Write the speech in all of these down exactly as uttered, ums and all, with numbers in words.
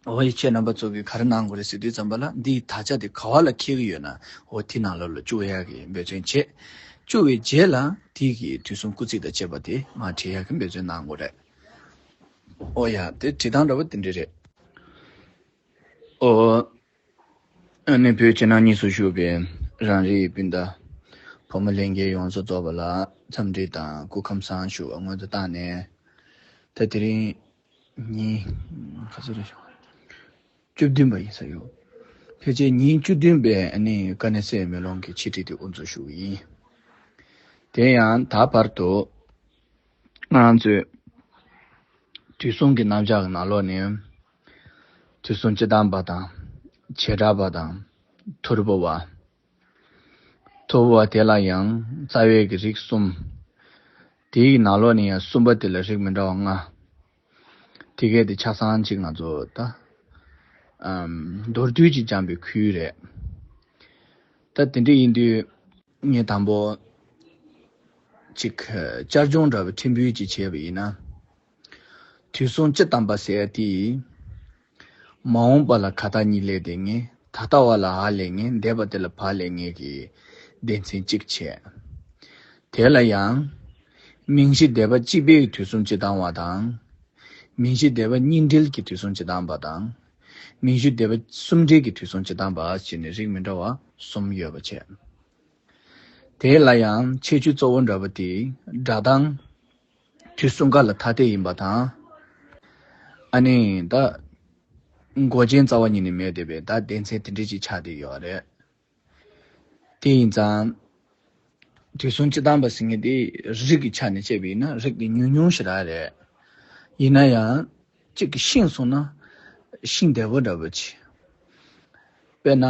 འོ་ཡི་ཁྱེད་རྣམ་པ་ཚོ་གིས་ག་རེ་གནང་དགོས་རེད་ཟེར་དུས་ཙམ་པ་ལ། འདིའི་དག་ཆ་དེ་ག་བ་ལ་འཁེལ་གྱི་ཡོད་ན། འོ་དེ་ནང་ལོགས་ལ་བཅུག་ཡག་གི་འབད་བརྩོན་བྱེད། བཅུག་པའི་རྗེས་ལ་དེ་གི་དུས་གསུམ་སྐུལ་ཚིག་དང་བཅས་པ་དེ་མར་བྲིས་ཡག་གི་འབད་བརྩོན་གནང་དགོས་རེད། འོ་ཡ། དེ་བྲིས་སྟངས་འདྲ་པོ་དེ་འདྲ་རེད། འོ། ཨ་ནི་བོད་ཕྱི་ནང་གཉིས་སུ་བཞུགས་པའི་རང་རེའི་སྤུན་ཟླ་བུ་མོ་ལྷན་རྒྱས་ཡོངས་སུ་རྫོགས་པ་ལ་འཚམས་འདྲི་དང་སྐུ་ཁམས་བཟང་ཞུ་བ་སྔོན་དུ་བཏང་ནས། ད་དེ་རིང་ཉིན་ག་ཚོད་རེད་ཤག་བཅུ་བདུན་པ་ཡིན་ས་ཡོད། ཕལ་ཆེར་ཉིན་བཅུ་བདུན་པའི་ཨ་ནི་དཀའ་གནད་སེལ་མེ་ལོང་གི་འཆད་ཁྲིད་དེ་དབུ་འཛུགས་ཞུ་གི་ཡིན། དེ་ཡང་ད་བར་དུ་ང་རང་ཚོས་དུས་གསུམ་གྱི་རྣམ་གཞག་གི་ནང་ལོགས་ནས། དུས་གསུམ་སྤྱི་དང་པ་དང་། བྱེ་བྲག་པ་དང་། ཐོར་བུ་བ། ཐོར་བུ་བ་དེ་ལ་ཡང་རྩ་བའི་གི་རིགས་གསུམ། དེའི་ནང་ལོགས་ནས་ཡང་གསུམ་པ་དེ་ལ་རིགས་མི་འདྲ་བ་ལྔ། དེ་གས་དེ་ཆ་ཚང་གཅིག་ང་ཚོ་ད་ཨམ་མདོར་བསྡུས་ཅིག་སྦྱངས་པའི་ཁུལ་རེད། ད་དེ་འདྲ་ཡིན་དུས། ངས་དང་པོ་ཅིག་བསྐྱར་སྦྱོང་འདྲ་བའི་ཕྲན་བུ་ཅིག་བྱས་པ་ཡིན་ན། དུས་གསུམ་སྤྱི་དང་པ་ཟེར་ཡ་དེ། མ་འོངས་པ་ལ་ག་ད་གཉིས་སླེབས་བསྡད་མཁན། ད་ལྟ་བ་ལ་ཨ་སླེབས་མཁན། འདས་པ་དེ་ལ་བ་སླེབས་མཁན་གྱི་སྡེ་ཚན་གཅིག་བྱས། དེ་ལ་ཡང་། མིང་གཞི་སྡེ་པ་གཅིག་པའི་དུས་གསུམ་སྤྱི་དང་བ་དང་། མིང་གཞི་སྡེ་པ་གཉིས་འབྲེལ་གྱི་དུས་གསུམ་སྤྱི་དང་བ་དང་། མིང་གཞི་སྡེ་པ་གསུམ་འབྲེལ་གྱི་དུས་གསུམ་སྤྱི་དང་བ་བྱས་ནས་རིགས་མི་འདྲ་བ་གསུམ་ཡོད་པ་བྱས། དེ་ལ་ཡང་ཁྱད་ཆོས་གཙོ་བོ་འདྲ་པོ་དེ་སྒྲ་གདངས་དུས་གསུམ་ཀ་ལ་ཐ་དད་ཡིན་པ་དང་། ཨ་ནི་ད་མགོ་ཅན་རྩ་བ་ཉིད་ནས་མེད་བསྡད་པའི་ད་སྡེ་ཚན་དེ་འདྲ་ཅིག་ཆགས་བསྡད་ཡོད་རེད། དེ་ཡིན་ཙང་། དུས་གསུམ་སྤྱི་དང་པ་ཟེར་མཁན་དེ་རིགས་ཀྱི་ཆ་ནས་བཤད་པ་ཡིན་ན་རིགས་དེ་ཉུང་ཉུང་ཞེ་དྲག་རེད། ཡིན་ན་ཡང་། གཅིག་གིས་ཤིང་གསུངས་ན། ཤིང་འདས་པོ་འདྲ་པོ་ཅིག་དཔེར་ན།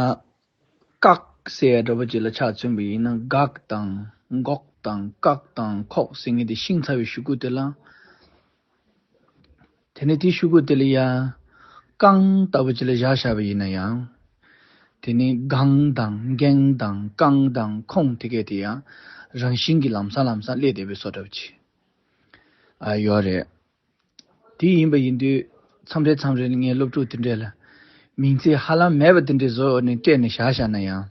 ཀག་ཟེར་ཡ་འདྲ་པོ་ཅིག་ལ་ཆ་མཚོན་པ་ཡིན་ན། གག་དང་མགོག་དང་ཀག་དང་ཁོག་ཟེར་མཁན་དེ་ཤིང་ཚ་བའི་ཤུ་གུ་དེ་ལ། དེ་ནས་དེའི་ཤུ་གུ་དེ་ལ་ཡ། རྐང་ལྟ་བུ་ཅིག་ལ་བཞག་བཞག་པ་ཡིན་ན་ཡང་། དེ་ནི་གང་དང་རྒན་དང་རྐང་དང་ཁོང་དེ་གས་དེ་ཡང་། རང་བཞིན་གྱིས་ལམ་སང་ལམ་སང་སླེབས་བསྡད་པའི་བཟོ་འདྲ་པོ་ཅིག་ཨ་ཡོད་རེད། དེ་ཡིན་པ་ཡིན་དུས་མཚམས་རེ་མཚམས་རེ་ངས་སློབ་ཕྲུག་དེ་འདྲས་ལ་མིང་ཚིག་ཧ་ལམ་མེད་པ་དེ་འདྲས་བཟོ་ནས་སྤྲད་ནས་བཞག་བཞག་ན་ཡང་།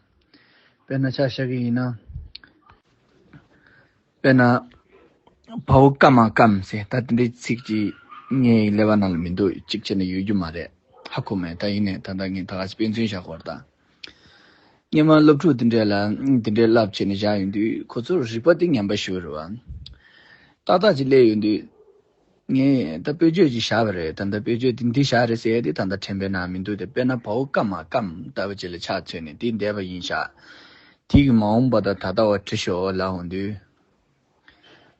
དཔེར་ན་ཆ་བཞག་གི་ཡིན་ན། དཔེར་ན། བ་འོག་ཀ་མ་སྐམ་ཟེར། ད་དེ་འདྲའི་ཚིག་ཅིག་ངའི་ཀླད་པ་ནང་ལ་མི་འདུག་གཅིག་བྱས་ན་ཡོད་རྒྱུ་མ་རེད། ཧ་གོ་མེད། ད་ཡིན་ནའི་ད་ལྟ་ངས་ད་ག་ཚོད་དཔེ་མཚོན་བཞག་གོ་རེད་ད། སྔོན་མ་སློབ་ཕྲུག་དེ་འདྲས་ལ་དེ་འདྲའི་བསླབ་བྱས་ནས་བཞག་ཡོང་དུས་ཁོ་ཚོར་རིག་པ་དེ་ཉམས་པ་ཞིག་རེད་བ། ཏག་ཏག་ཅིག་སླེབས་ཡོང་དུས། ངས་ད་དཔེ་བརྗོད་ཅིག་བཞག་པ་རེད། ད་ལྟ་དཔེ་བརྗོད་དེ་འདི་བཞག་རེད་ཟེར་ཡ་དེ་ད་ལྟ་དྲན་པའི་ནང་མི་འདུག་དེ་དཔེར་ན་བ་འོག་ཀ་མ་སྐམ་ལྟ་བུ་ཅིག་ལ་ཆ་མཚོན་ནས་དེ་འདས་པ་ཡིན་ཤག་དེ་གི་མ་འོངས་པ་དང་ད་ལྟ་བ་བྲིས་ཤོག་ལབ་འོང་དུས།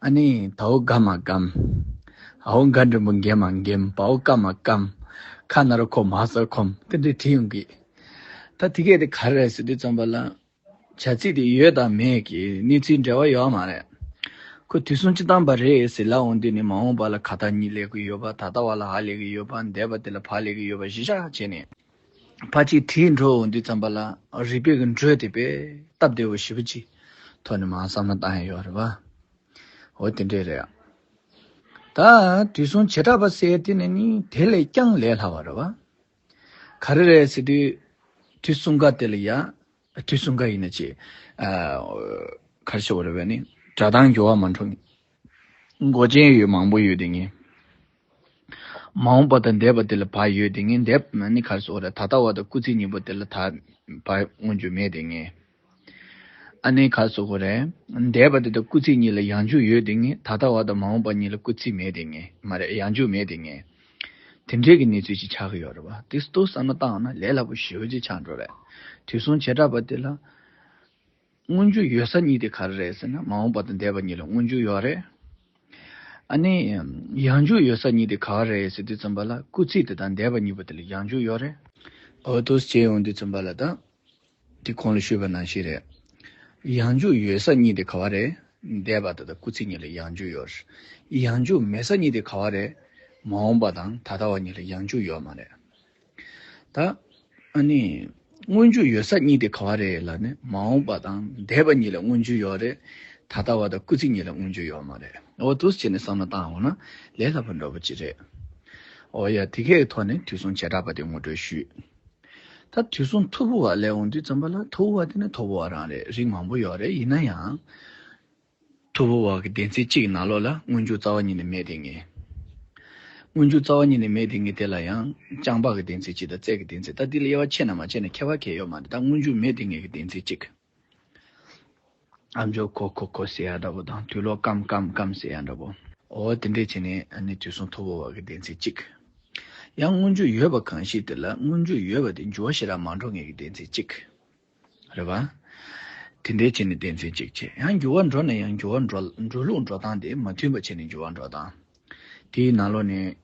ཨ་ནི་ད་འོག་ག་མ་གམ། འ་འོག་ག་འགྲེང་བུ་འགེ་མ་འགེམ། བ་འོག་ཀ་མ་ཀམ། ཁ་ན་རོ་ཁོ་མ་ས་ཁོམ། དེ་འདྲའི་བྲིས་ཡོང་གི། ད་དེ་གས་དེ་ག་རེ་རེད་ཟེར་དུས་ཙམ་པ་ལ། བྱ་ཚིག་དེ་ཡོད་དང་མེད་ཀྱི་གནས་ཚུལ་འབྲེལ་བ་ཡོད་མ་རེད། ཁོ་དུས་གསུམ་སྤྱི་དང་པ་རེད་ཟེར་ལབ་འོང་དུས་ནི་མ་འོངས་པ་ལ་ག་ད་གཉིས་སླེབས་ཀྱི་ཡོད་པ། ད་ལྟ་བ་ལ་འ་སླེབས་ཀྱི་ཡོད་པ། འདས་པ་དེ་ལ་བ་སླེབས་ཀྱི་ཡོད་པ་གཞི་བཞག་བྱས་ནས། ཕར་ཅིག་བྲིས་འགྲོ་འོང་དུས་ཙམ་པ་ལ་རིག་པའི་གི་འགྲོས་དེ་དཔེ་སྟབས་བདེ་བོ་ཞེ་པོ་ཅིག་ཐོག་ནས་མར་བསམ་བློ་བཏང་ཡ་ཡོད་རེད་བ། འོ་དེ་འདྲས་རེད། ད་དུས་གསུམ་བྱེ་བྲག་པ་ཟེར་དེ་ནི་ནི་དེ་ལས་ཀྱང་ལས་སླ་བ་རེད་བ། ག་རེ་རེད་ཟེར་དུས། དུས་གསུམ་ཀ་དེ་ལ་ཡ། དུས་གསུམ་ཀ་ཡིན་ན་ཅི། ཨ། ག་རེ་ཞུ་དགོས་རེད་བས་ནི། སྒྲ་གདངས་འགྱུར་བ་མ་འགྲོ་ངེས། མགོ་ཅན་ཡོད་མང་པོ་ཡོད་དེ་ངེས། མ་འོངས་པ་དང་འདས་པ་དེ་ལ་བ་ཡོད་དེ་ངེས། འདས་པ་ནི་ག་རེ་ཞུ་དགོས་རེད། ད་ལྟ་བ་དང་སྐུལ་ཚིག་གཉིས་པོ་དེ་ལ་ད་བ་མངོན་གྱུར་མེད་དེ་ངེས། ཨ་ནི་ག་རེ་ཞུ་དགོས་རེད། འདས་པ་དེ་དང་སྐུལ་ཚིག་གཉིས་ལ་ཡང་འཇུག་ཡོད་དེ་ངེས། ད་ལྟ་བ་དང་མ་འོངས་པ་གཉིས་ལ་སྐུལ་ཚིག་མེད་དེ་ངེས། མ་རེད། ཡང་འཇུག་མེད་དེ་ངེས། དེ་འདྲས་ཀྱི་གནས་ཚུལ་ཅིག་ཆགས་ཀྱི་ཡོད་རེད་བ། དེ་ཚོ་བསམ་བློ་བཏང་ན་ལས་སླ་པོ་ཞེ་པོ་ཅིག་ཆགས་འགྲོ་རེད། དུས་གསུམ་བྱེ་བྲག་པ་དེ་ལ། སྔོན་འཇུག་ཡོད་ས་གཉིས་དེ་ག་རེ་རེད་ཟེར་ན། མ་འོངས་པ་དང་འདས་པ་གཉིས་ལ་སྔོན་འཇུག་ཡོད་རེད། ཨ་ནི། ཡང་འཇུག་ཡོད་ས་གཉིས་དེ་ག་རེ་རེད་ཟེར་དུས་ཙམ་པ་ལ། སྐུལ་ཚིག་དེ་དང་འདས་པ་གཉིས་པོ་དེ་ལ་ཡང་འཇུག་ཡོད་རེད། འོ་དེ་བྱས་ཡོང་དུས་ཙམ་པ་ལ་ད། དེ་གོང་ལ་ཞུས་པ་ནང་བཞིན་རེད། ཡང་འཇུག་ཡོད་ས་གཉིས་དེ་ག་བ་རེད། འདས་པ་དེ་དང་སྐུལ་ཚིག་གཉིས་ལ་ཡང་འཇུག་ཡོད་རེད། ཡང་འཇུག་མེད་ས་གཉིས་དེ་ག་བ་རེད། མ་འོངས་པ་དང་ད་ལྟ་བ་གཉིས་ལ་ཡང་འཇུག་ཡོད་མ་རེད། ད། ཨ་ནི། སྔོན་འཇུག་ཡོད་ས་གཉིས་དེ་ག་བ་རེད་ལབ་ནས། མ་འོངས་པ་དང་འདས་པ་གཉིས་ལ་སྔོན་འཇུག་ཡོད་རེད། ད་ལྟ་བ་དང་སྐུལ་ཚིག་གཉིས་ལ་སྔོན་འཇུག་ཡོད་མ་རེད། འོ་དེ་བྱས་ནས་བསམ་བློ་བཏང་འོང་ན་ལས་སླ་པོ་འདྲ་པོ་ཅིག་རེད། འོ་ཡ། དེ་གའི་ཐོག་ནས་དུས་གསུམ་བྱེ་བྲག་པ་དེ་ངོ་སྤྲོད་ཞུས། ད་དུས་གསུམ་མཐུ་བུ་བ་ལས་འོང་དུས་ཙམ་པ་ལ་མཐུ་བུ་བ་དེ་ནི་མཐུ་བུ་བ་རང་རེད། རིགས་མང་པོ་ཡོད་རེད། ཡིན་ན་ཡང་མཐུ་བུ་བ་གི་སྡེ་ཚན་གཅིག་གི་ནང་ལོགས་ལ་སྔོན་འཇུག་རྩ་བ་ཉིད་ནས་མེད་དེ་ངེས། སྔོན་འཇུག་རྩ་བ་ཉིད་ནས་མེད་དེ་ངེས་དེ་ལ་ཡང་རྐྱང་པ་གི་སྡེ་ཚན་གཅིག་དང་རྩལ་གྱི་སྡེ་ཚན། ད་འདི་ལ་དབྱེ་བ་ཕྱེ་ན་མ་ཕྱེ་ན་ཁྱད་པར་གང་ཡོད་མ་རེད། ད་སྔོན་འཇུག་མེད་དེ་ངེས་ཀྱི་སྡེ་ཚན་གཅིག། ཨ་མཆོག་ཁོ་ཁོ་ཁོ་ཟེར་ཡ་འདྲ་པོ་དང་། དུས་ལོག་ཀམ་ཀམ་ཀམ་ཟེར་ཡ་འདྲ་པོ། འོ་དེ་འདྲས་བྱས་ནས་ཨ་ནི་དུས་གསུམ་མཐུ་བུ་བ་གི་སྡེ་ཚན་གཅིག། ཡང་སྔོན་འཇུག་ཡོད་པ་གང་ཞིག་དེ་ལ་སྔོན་འཇུག་ཡོད་པ་དེ་འགྱུར་བ་ཞེ་དྲག་མ་འགྲོ་ངེས་ཀྱི་སྡེ་ཚན་གཅིག། རེད་པ། དེ་འདྲས་བྱས་ནས་སྡེ་ཚན་གཅིག་བྱས། ཡང་འགྱུར་བ་འགྲོ་ན་ཡང་འགྱུར་བ་འགྲོ་འགྲོ་ལུགས་འགྲོ་སྟངས་དེ་མ་མཐུན་པ་བྱས་ནས་འགྱུར་བ་འགྲོ་སྟངས། དེའི་ནང་ལོགས་ནས་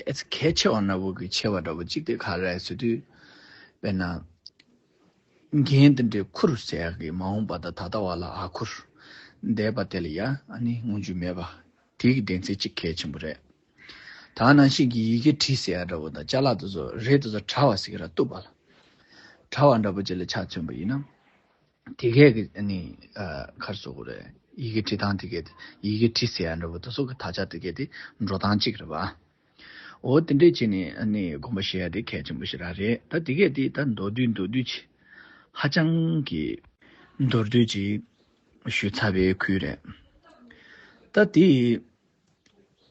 ཨེ་ཙི་གལ་ཆེ་བ་ནོར་བུ་གི་ཆེ་བ་འདྲ་པོ་གཅིག་དེ་ག་རེ་རེད་ཟེར་དུས། དཔེར་ན། རྒྱན་དེ་འདྲའི་ཁུར་ཟེར་ཡག་གི་མ་འོངས་པ་དང་ད་ལྟ་བ་ལ་ཨ་ཁུར། འདས་པ་དེ་ལ་ཡ་ཨ་ནི་སྔོན་འཇུག་མེད་པ། དེ་གི་སྡེ་ཚན་གཅིག་གལ་ཆེན་པོ་རེད། ད་ནང་བཞིན་གྱི་ཡི་གེ་བྲིས་ཟེར་ཡག་འདྲ་པོ་དང་ཅ་ལག་དེ་ཚོ་རེད། དེ་ཚོ་བྲ་བ་ཟེར་གི་ར་གཏུབ་པ་ལ། བྲ་བ་འདྲ་པོ་ཅིག་ལ་ཆ་མཚོན་པ་ཡིན་ན། དེ་གས་ཀྱི་ཨ་ནི་ཨ་ག་རེ་ཟེར་དགོས་རེད། ཡི་གེ་བྲིས་སྟངས་དེ་གས་དེ། ཡི་གེ་བྲིས་ཟེར་ཡག་འདྲ་པོ་དེ་ཚོ་གི་དག་ཆ་དེ་གས་དེ་འགྲོ་སྟངས་གཅིག་རེད་པ། འོ་དེ་འདྲས་བྱས་ནས་ཨ་ནི་དགོངས་པ་བཞེས་ཡ་དེ་གལ་ཆེན་པོ་ཞེ་དྲག་རེད། ད་དེ་གས་དེ་ད་མདོར་བསྡུས་མདོར་བསྡུས་ཀྱི་ཧ་ཅང་གི་མདོར་བསྡུས་ཀྱི་ཞུས་ཚར་བའི་ཁུལ་རེད། ད་དེ་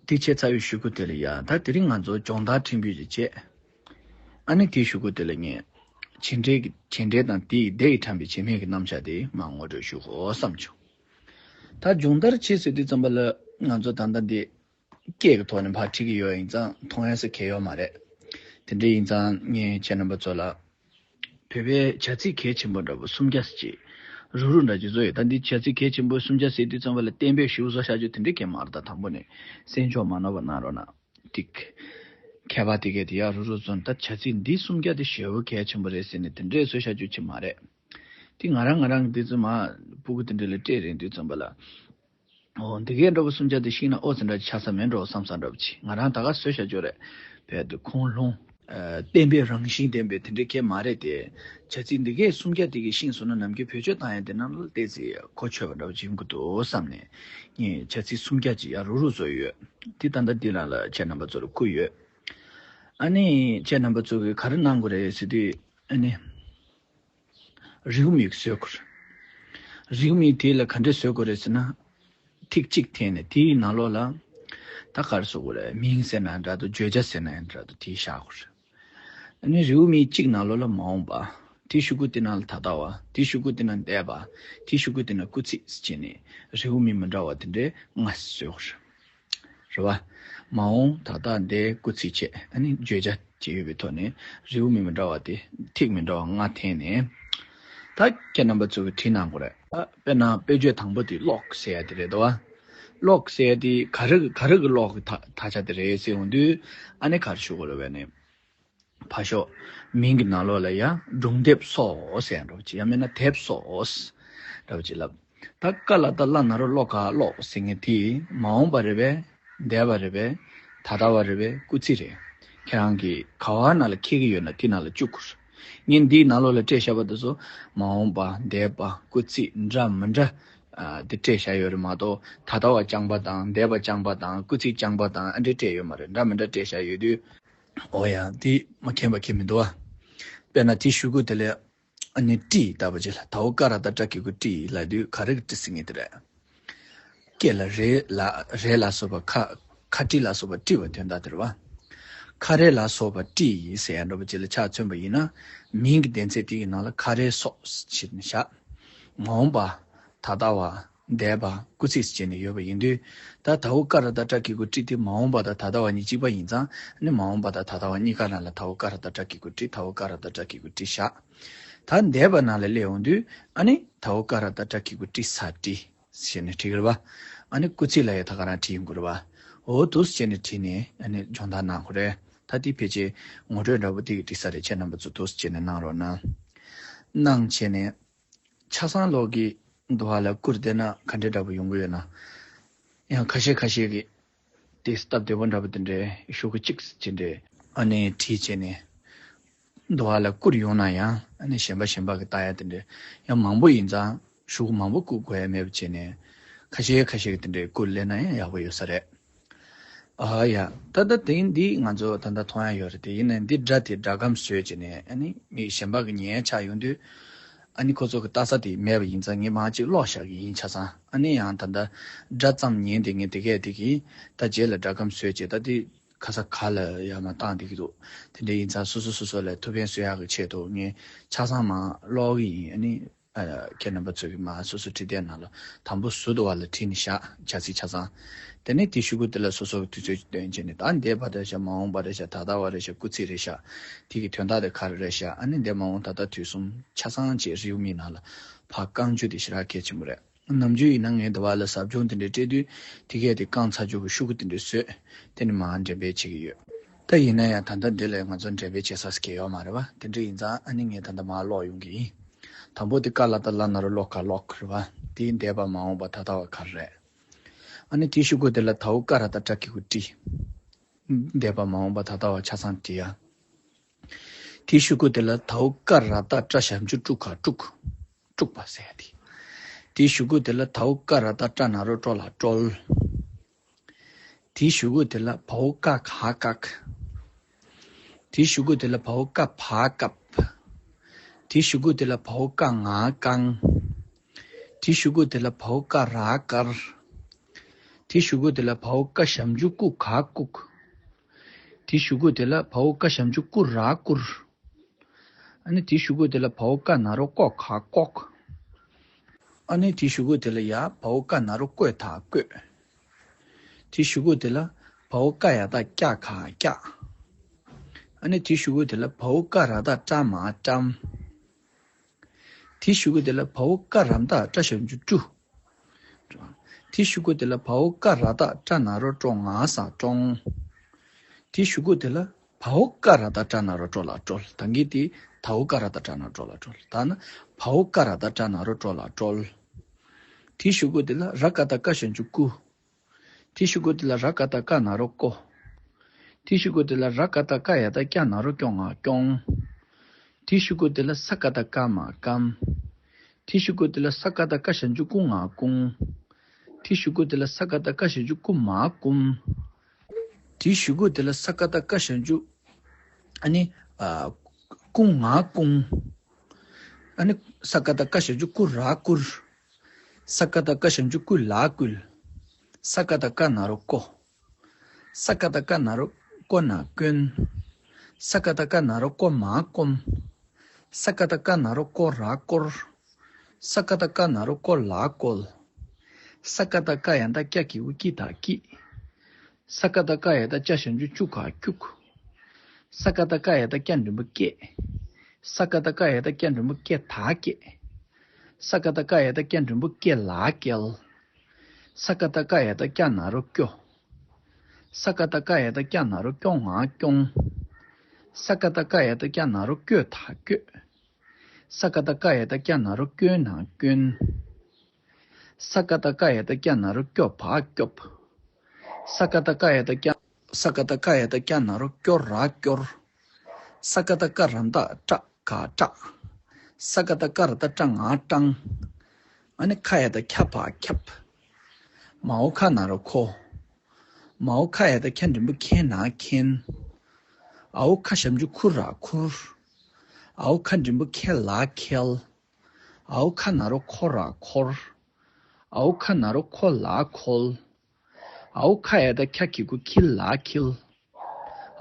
དེ་བྱས་ཚར་བའི་གཞུག་གུ་དེ་ལ་ཡ། ད་དེ་རིང་ང་ཚོ་སྦྱོང་བརྡར་ཕྲན་བུ་ཞིག་བྱས། ཨ་ནི་དེའི་གཞུག་གུ་དེ་ལ་ངས་བྱེད་འབྲེལ་གྱི་བྱེད་འབྲེལ་དང་དེའི་སྡེ་ཡིས་དྲངས་པའི་བྱེད་མེད་ཀྱི་རྣམ་གཞག་དེ་མར་ངོ་སྤྲོད་ཞུ་དགོས་བསམ་བྱུང་། ད་སྦྱོང་བརྡར་བྱེད་ཟེར་དུས་ཙམ་པ་ལ་ང་ཚོ་ད་ལྟ་འདི་སྐད་ཀྱི་ཐོག་ནས་ཕར་ཁྲིད་ཀྱི་ཡོད་ཡིན་ཙང་མཐོང་ཡ་ཟེར་གང་ཡང་ཡོད་མ་རེད། དེ་འདྲ་ཡིན་ཙང་ངས་ཁྱེད་རྣམ་པ་ཚོ་ལ་བོད་པའི་བྱ་ཚིག་གལ་ཆེན་པོ་འདྲ་པོ་སུམ་བརྒྱ་ཟེར་གྱི་རུག་རུག་འདྲ་ཅིག་བཟོས་ཡོད། ད་འདི་བྱ་ཚིག་གལ་ཆེན་པོ་སུམ་བརྒྱ་ཟེར་དུས་ཙམ་པ་ལ་གཏན་འབེབས་ཞིབ་བཟོ་བྱ་རྒྱུ་དེ་འདྲ་གང་ཡང་མ་རེད། ད་དང་པོ་ནས་གསན་ཕྱོགས་མ་ནོར་བ་གནང་རོགས་གནང་། ཏིག་མཁས་པ་དེ་གས་དེ་ཡར་རུག་རུག་བཟོས་ནས། ད་བྱ་ཚིག་འདི་སུམ་བརྒྱ་དེ་ཞེ་པོ་གལ་ཆེན་པོ་རེད་ཟེར་ནས་དེ་འདྲས་བཟོས་བཞག་རྒྱུ་ཅིག་མ་རེད། དེ་ང་རང་ང་རང་གི་དེ་ཚོ་མར་སྤུ་གུ་དེ་འདྲ་ལ་སྤྲད་རན་དུས་ཙམ་པ་ལ། འོ་འདི་གས་འདྲ་པོ་སུམ་བརྒྱ་དེ་ཤེས་ན་ཨོ་ཙི་འདྲ་ཅིག་ཆགས་ས་མེད་འགྲོ་བསམ་ས་འདྲ་པོ་ཅིག་ང་རང་ད་ག་བཟོས་བཞག་རྒྱུ་རེད། བོད་དུ་ཁུངས་ལུང་། ཨ་གཏན་འབེབས་རང་བཞིན་ལྡན་པའི་དེ་འདྲའི་གང་ཡང་མ་རེད་དེ། བྱ་ཚིག་འདི་གས་སུམ་བརྒྱ་དེ་གས་ཤེས་སོང་ན་ནམ་རྒྱུན་བེད་སྤྱོད་བཏང་ཡ་དེ་ནང་ལ་ཏོག་ཙམ་གོ་ཆོད་པ་འདྲ་པོ་ཅིག་ཡོང་གི་འདུག་བསམ་ནས། ངས་བྱ་ཚིག་སུམ་བརྒྱ་ཅིག་ཡར་རུག་རུག་བཟོས་ཡོད། དེ་ད་ལྟ་འདི་ནང་ལ་ཁྱེད་རྣམ་པ་ཚོ་ལ་བསྐུར་ཡོད། ཨ་ནི་ཁྱེད་རྣམ་པ་ཚོ་གིས་ག་རེ་གནང་དགོས་རེད་ཟེར་དུས། ཨ་ནི་རེའུ་མིག་བཟོ་དགོས་རེད། རེའུ་མིག་དེ་ལ་ག་འདྲས་བཟོ་དགོས་རེད་ཟེར་ན། ཐིག་གཅིག་འཐེན་ནས་དེའི་ནང་ལོགས་ལ་ད་ག་རེ་བཟོ་དགོས་རེད། མིང་ཟེར་ན་འདྲ་འདུག་བརྗོད་བྱ་ཟེར་ན་འདྲ་འདུག་དེ་བཞག་དགོས་རེད། ཨ་ནི་རེའུ་མིག་གཅིག་ནང་ལོགས་ལ་མ་འོངས་པ། དེའི་གཞུག་གུ་དེ་ནང་ལ་ད་ལྟ་བ། དེའི་གཞུག་གུ་དེ་ནང་འདས་པ། དེའི་གཞུག་གུ་དེ་ནང་སྐུལ་ཚིག་ཟེར་བྱས་ནས་རེའུ་མིག་མི་འདྲ་བ་དེ་འདྲའི་ལྔ་བཟོ་དགོས་རེད། རེད་བ། མ་འོངས་ད་ལྟ་འདས་སྐུལ་ཚིག་བྱས། ཨ་ནི་བརྗོད་བྱ་བྱས་ཡོད་པའི་ཐོག་ནས་རེའུ་མིག་མི་འདྲ་བ་དེ། ཐིག་མི་འདྲ་བ་ལྔ་འཐེན་ནས། ད་ཁྱེད་རྣམ་པ་ཚོ་གིས་བྲིས་གནང་དགོས་རེད། ད་དཔེར་ན་དཔེ་བརྗོད་དང་པོ་དེ་ཀློག་ཟེར་ཡ་དེ་རེད་དོ། ཀློག་ཟེར་ཡ་དེ་ག་རེ་ག་རེ་གི་ཀློག་གི་དག་དག་ཆ་དེ་རེད་ཟེར་ཡོང་དུས། ཨ་ནི་ག་རེ་ཞུ་དགོས་རེད་བས་ནས། ཕར་ཞོག་མིང་གི་ནང་ལོགས་ལ་ཡ་སྒྲུང་དེབ་སོགས་ཟེར་ཡ་འདྲ་པོ་ཅིག་ཡང་མིན་ན་དེབ་སོགས་འདྲ་པོ་ཅིག་ལབ། ད་ཀ་ལ་བཏགས་གླ་ན་རོ་ཀློ་ག་ཀློག་ཟེར་མཁན་དེ་མ་འོངས་པ་རེད་པས། འདས་པ་རེད་པས། ད་ལྟ་བ་རེད་པས། སྐུལ་ཚིག་རེད། ཁྱེད་རང་གིས་ག་བ་ནང་ལ་འཁྱེར་གྱི་ཡོད་ན་དེ་ནང་ལ་བཅུག་དགོས། ངས་འདིའི་ནང་ལོགས་ལ་སྤྲད་བཞག་པ་དེ་ཚོ་མ་འོངས་པ། འདས་པ། སྐུལ་ཚིག་འདྲ་མི་འདྲ། ཨ་དེ་སྤྲད་བཞག་ཡོད་རེད་མ་གཏོགས། ད་ལྟ་བ་རྐྱང་པ་དང་། འདས་པ་རྐྱང་པ་དང་། སྐུལ་ཚིག་རྐྱང་པ་དང་། ཨ་འདྲས་སྤྲད་ཡོད་མ་རེད། འདྲ་མི་འདྲ་སྤྲད་བཞག་ཡོད་དུས། འོ་ཡ། འདི་མ་མཁྱེན་པ་མཁྱེན་མི་འདུག་ཨ། དཔེར་ན་དེའི་གཞུག་གུ་དེ་ལ་ཨ་ནི་ཏྲི་ལྟ་བུ་ཅིག་ལ། དའོ་ཀ་ར་བཏགས་ཏྲ་གི་གུ་ཏྲི་ལབ་དུས་ག་རེ་གི་ཏྲི་ཟེར་མཁན་དེ་རེད། སྐེ་ལ་རེ་ལ་རེ་ལ་སོགས་པ། ཁ་ཁ་ཏྲི་ལ་སོགས་པ་ཏྲི་བ་དོན་དག་དེ་རེད་བ། ཁ་རེ་ལ་སོགས་པ་ཏྲི་ཟེར་ཡ་འདྲ་པོ་ཅིག་ལ་ཆ་མཚོན་པ་ཡིན་ན། མིང་གི་སྡེ་ཚན་དེ་གི་ནང་ལ་ཁ་རེ་སོགས་ཟེར་ནས་བཞག་མ་འོངས་པ། ད་ལྟ་བ། འདས་པ། སྐུལ་ཚིག་ཟེར་ནས་ཡོད་པ་ཡིན་དུས། ད་དའོ་ཀ་ར་བཏགས་ཏྲ་གི་གུ་ཏྲི་དེ་མ་འོངས་པ་དང་ད་ལྟ་བ་གཉིས་གཅིག་པ་ཡིན་ཙང་། ཨ་ནི་མ་འོངས་པ་དང་ད་ལྟ་བ་གཉིས་ཀ་ནང་ལ་དའོ་ཀ་ར་བཏགས་ཏྲ་གི་གུ་ཏྲི། དའོ་ཀ་ར་བཏགས་ཏྲ་གི་གུ་ཏྲི་བཞག་ད་འདས་པ་ནང་ལ་སླེབས་ཡོང་དུས། ཨ་ནི་དའོ་ཀ་ར་བཏགས་ཏྲ་གི་གུ་ཏྲི། ས་ཏྲི་ཟེར་ནས་བྲིས་ཀྱི་རེད་བ། ཨ་ནི་སྐུལ་ཚིག་ལ་ཡང་ད་ག་རང་བྲིས་ཡོང་གི་རེད་བ། འོ་འདུག་སེ་བྱས་ནས་བྲིས་ནས་ཨ་ནི་སྦྱོང་བརྡར་གནང་དགོས་རེད། ད་འདི་ཕལ་ཆེར་ངོ་སྤྲོད་འདྲ་པོ་དེ་གི་བྲིས་ས་རེད། ཁྱེད་རྣམ་པ་ཚོ་འདུག་སེ་བྱས་ནས་གནང་རོགས་གནང་། གནང་བྱས་ནས། ཆ་ཚང་ལོག་གི་འདུག་བ་ལ་བསྐུར་བསྡད་ན་ག་འདྲའི་འདྲ་པོ་ཡོང་གི་ཡོད་ན། ཡང་ཁ་ཤས་ཁ་ཤས་ཀྱིས་དེ་སྟབས་བདེ་པོ་འདྲ་པོ་དེ་འདྲའི་ཤོག་གུ་གཅིག་ཅི་འདྲའི་ཨ་ནི་བྲིས་བྱས་ནས་འདུག་བ་ལ་བསྐུར་ཡོང་ན་ཡང་། ཨ་ནི་གཞན་པ་གཞན་པ་གིས་ལྟ་ཡ་དེ་འདྲའི་ཡང་མང་པོ་ཡིན་ཙང་ཤོག་གུ་མང་པོ་བསྐུར་དགོས་ཡ་མེད་པ་བྱས་ནས། ཁ་ཤས་ཁ་ཤས་ཀྱིས་དེ་འདྲའི་བསྐུར་སླེབས་ན་ཡང་ཡག་པོ་ཡོད་ས་རེད། ཨ་ཡ། ད་ལྟ་དེ་འདི་ང་ཚོ་ད་ལྟ་མཐོང་ཡ་ཡོད་རེད། དེ་ཡིན་ནའི་འདི་སྒྲ་དེ་སྒྲ་སྒམ་བཟོས་བྱས་ནས་ཨ་ནི་མི་གཞན་པ་གི་ཉན་ཡ་ཆགས་ཡོང་དུས། ཨ་ནི་ཁོ་ཚོ་གི་ལྟ་ས་དེ་མེད་པ་ཡིན་ཙང་ངས་མར་ཅིག་ཀློག་བཞག་གི་ཡིན་ཆ་ཚང་། ཨ་ནི་ཡང་ད་ལྟ་སྒྲ་ཙམ་ཉན་དེ་ངས་དེ་གས་དེ་གི་ད་རྗེས་ལ་སྒྲ་སྒམ་བཟོས་བྱས་ད་དེ་ཁ་ས་ག་ལ་ཡར་མར་བཏང་བསྡད་ཀྱི་འདུག་དེ་འདྲ་ཡིན་ཙང་སོ་སོ་སོ་སོ་ལ་ཐུགས་ཕན་གསོས་ཡག་གི་ཆེད་དུ་ངས་ཆ་ཚང་མར་ཀློག་གི་ཡིན། ཨ་ནི། ཨ། ཁྱེད་རྣམ་པ་ཚོས་ཀྱི་མར་སོ་སོ་བྲིས་དེབ་ནང་ལ་དང་པོ་ཟུར་དུ་བ་ལ་བྲིས་ནས་བཞག་བྱ་ཚིག་ཆ་ཚང་། དེ་ནས་དེའི་གཞུག་གུ་དེ་ལ་སོ་སོ་གི་དུས་ཚོད་ཅིག་བཏོན་བྱས་ནས། ད་འདས་པ་རེད་བཞག་མ་འོངས་པ་རེད་བཞག་ད་ལྟ་བ་རེད་བཞག་སྐུལ་ཚིག་རེད་བཞག་དེ་གི་དོན་དག་དེ་ག་རེ་རེད་བཞག་ཨ་ནི་འདས་མ་འོངས་ད་ལྟ་དུས་གསུམ་ཆ་ཚང་བཅས་རེའུ་མིག་ནང་ལ་ཕར་བཀང་རྒྱུ་དེ་ཞེ་དྲག་གལ་ཆེན་པོ་རེད། ནམ་རྒྱུན་ཡིན་ན་ངས་འདི་བ་ལ་ཟབ་སྦྱོང་དེ་འདྲ་སྤྲད་དུས་དེ་གས་དེ་བཀང་ཚར་རྒྱུ་གི་གཞུག་གུ་དེ་འདྲ་བཟོས། དེ་ནས་མར་འགྲེམས་སྤེལ་བྱེད་ཀྱི་ཡོད། ད་ཡིན་ན་ཡང་ད་ལྟ་འདི་ལ་ང་ཚོ་འགྲེམས་སྤེལ་བྱེད་ས་གལ་ཡོད་མ་རེད་བ། དེ་འདྲ་ཡིན་ཙང་ཨ་ནི་ངས་ད་ལྟ་མར་ཀློག་ཡོང་གི་ཡིན། དང་པོ་དེ་ཀ་ལ་བཏགས་ཀླ་ན་རོ་ཀློ་ག་ཀློག་རེད་བ། དེའི་འདས་པ་མ་འོངས་པ་ད་ལྟ་བ་ག་རེ་རེད། ཨ་ནི་དེའི་གཞུག་གུ་དེ་ལ་དའོ་ཀ་ར་བཏགས་ཀྲ་གི་གུ་ཀྲི། འདས་པ་མ་འོངས་པ་ད་ལྟ་བ་ཆ་ཚང་བྲིས་ཡ། དེའི་གཞུག་གུ་དེ་ལ་དའོ་ཀ་ར་བཏགས་ཀྲ་ཞབས་ཀྱུ་ཀྲུ་ག་ཀྲུག་དཀྲུགས་པ་ཟེར་ཡ་དེ། དེའི་གཞུག་གུ་དེ་ལ་དའོ་ཀ་ར་བཏགས་ཀྲ་ན་རོ་ཀྲོ་ལ་ཀྲོལ། དེའི་གཞུག་གུ་དེ་ལ་བའོ་ཀ་ག་བཀག་དེའི་གཞུག་གུ་དེ་ལ་བའོ་ཀ་བ་བཀབ། དེའི་གཞུག་གུ་དེ་ལ་བའོ་ཀ་ང་བཀང་། དེའི་གཞུག་གུ་དེ་ལ་བའོ་ཀ་ར་བཀར། དེའི་གཞུག་གུ་དེ་ལ་བའོ་ཀ་ཞབས་ཀྱུ་ཀུ་ག་བཀུག་དེའི་གཞུག་གུ་དེ་ལ་བའོ་ཀ་ཞབས་ཀྱུ་ཀུ་ར་བཀུར། ཨ་ནི་དེའི་གཞུག་གུ་དེ་ལ་བའོ་ཀ་ན་རོ་ཀོ་ག་བཀོག་ཨ་ནི་དེའི་གཞུག་གུ་དེ་ལ་ཡ་བའོ་ཀ་ན་རོ་ཀོ་ད་བཀོད། དེའི་གཞུག་གུ་དེ་ལ་བའོ་ཀ་ཡ་བཏགས་ཀྱ་ག་བཀྱག་ཨ་ནི་དེའི་གཞུག་གུ་དེ་ལ་བའོ་ཀ་ར་བཏགས་ཀྲ་མ་བཀྲམ། དེའི་གཞུག་གུ་དེ་ལ་བའོ་ཀ་ར་མ་བཏགས་ཀྲ་ཞབས་ཀྱུ་ཀྲུ། དེའི་གཞུག་གུ་དེ་ལ་བའོ་ཀ་ར་བཏགས་ཀྲ་ན་རོ་ཀྲོ་ང་ས་ཀྲོང་། དེའི་གཞུག་གུ་དེ་ལ་བའོ་ཀ་ར་བཏགས་ཀྲ་ན་རོ་ཀྲོ་ལ་ཀྲོལ། ད་གིན་དེ་དའོ་ཀ་ར་བཏགས་ཀྲ་ན་རོ་ཀྲོ་ལ་ཀྲོལ། ད་ནི་བའོ་ཀ་ར་བཏགས་ཀྲ་ན་རོ་ཀྲོ་ལ་ཀྲོལ། དེའི་གཞུག་གུ་དེ་ལ་ར་ཀ་བཏགས་ཀ་ཞབས་ཀྱུ་ཀུ། དེའི་གཞུག་གུ་དེ་ལ་ར་ཀ་བཏགས་ཀ་ན་རོ་ཀོ། དེའི་གཞུག་གུ་དེ་ལ་ར་ཀ་བཏགས་ཀ་ཡ་བཏགས་ཀྱ་ན་རོ་ཀྱོ་ང་ཀྱོང་། དེའི་གཞུག་གུ་དེ་ལ་ས་ཀ་བཏགས་སྐ་མ་སྐམ། དེའི་གཞུག་གུ་དེ་ལ་ས་ཀ་བཏགས་སྐ་ཞབས་ཀྱུ་སྐུ་ང་སྐུང་། དེའི་གཞུག་གུ་དེ་ལ་ས་ཀ་བཏགས་སྐ་ཞབས་ཀྱུ་སྐུ་མ་སྐུམ། དེའི་གཞུག་གུ་དེ་ལ་ས་ཀ་བཏགས་སྐ་ཞབས་ཀྱུ་ཨ་ནི་ཨ་སྐུ་ང་སྐུང་། ཨ་ནི་ས་ཀ་བཏགས་སྐ་ཞབས་ཀྱུ་སྐུ་ར་སྐུར། ས་ཀ་བཏགས་སྐ་ཞབས་ཀྱུ་སྐུ་ལ་སྐུལ། ས་ཀ་བཏགས་སྐ་ན་རོ་སྐོ། ས་ཀ་བཏགས་སྐ་ན་རོ་སྐོ་ན་སྐོན། ས་ཀ་བཏགས་སྐ་ན་རོ་སྐོ་མ་སྐོམ། ས་ཀ་བཏགས་སྐ་ན་རོ་སྐོ་ར་སྐོར། ས་ཀ་བཏགས་སྐ་ན་རོ་སྐོ་ལ་སྐོལ། ས་ཀ་བཏགས་སྐ་ཡ་བཏགས་སྐྱ་གི་གུ་སྐྱི་ད་སྐྱིད། ས་ཀ་བཏགས་སྐ་ཡ་བཏགས་སྐྱ་ཞབས་ཀྱུ་སྐྱུ་ག་སྐྱུག་ས་ཀ་བཏགས་སྐ་ཡ་བཏགས་སྐྱ་འགྲེང་བུ་སྐྱེ། ས་ཀ་བཏགས་སྐ་ཡ་བཏགས་སྐྱ་འགྲེང་བུ་སྐྱེ་ད་སྐྱེ། ས་ཀ་བཏགས་སྐ་ཡ་བཏགས་སྐྱ་འགྲེང་བུ་སྐྱེ་ལ་སྐྱེལ། ས་ཀ་བཏགས་སྐ་ཡ་བཏགས་སྐྱ་ན་རོ་སྐྱོ། ས་ཀ་བཏགས་སྐ་ཡ་བཏགས་སྐྱ་ན་རོ་སྐྱོ་ང་སྐྱོང་། ས་ཀ་བཏགས་སྐ་ཡ་བཏགས་སྐྱ་ན་རོ་སྐྱོ་ད་སྐྱོད། ས་ཀ་བཏགས་སྐ་ཡ་བཏགས་སྐྱ་ན་རོ་སྐྱོ་ན་སྐྱོན། ས་ཀ་བཏགས་སྐ་ཡ་བཏགས་སྐྱ་ན་རོ་སྐྱོ་བ་སྐྱོབ། ས་ཀ་བཏགས་སྐ་ཡ་བཏགས་སྐྱ། ས་ཀ་བཏགས་སྐ་ཡ་བཏགས་སྐྱ་ན་རོ་སྐྱོ་ར་སྐྱོར། ས་ཀ་བཏགས་སྐ་ར་མ་བཏགས་སྐྲ་ག་སྐྲག་ས་ཀ་བཏགས་སྐ་ར་བཏགས་སྐྲ་ང་སྐྲང་། ཨ་ནི་ཁ་ཡ་བཏགས་ཁྱ་བ་ཁྱབ། མའོ་ཁ་ན་རོ་ཁོ། མའོ་ཁ་ཡ་བཏགས་ཁྱ་འགྲེང་བུ་ཁེ་ན་མཁྱེན། ཨའོ་ཁ་ཞབས་ཀྱུ་ཁུ་ར་ཁུར། ཨའོ་ཁ་འགྲེང་བུ་ཁེ་ལ་ཁེལ། ཨའོ་ཁ་ན་རོ་ཁོ་ར་ཁོར། ཨའོ་ཁ་ན་རོ་ཁོ་ལ་ཁོལ། ཨའོ་ཁ་ཡ་བཏགས་ཁྱ་གི་གུ་ཁྱི་ལ་ཁྱིལ།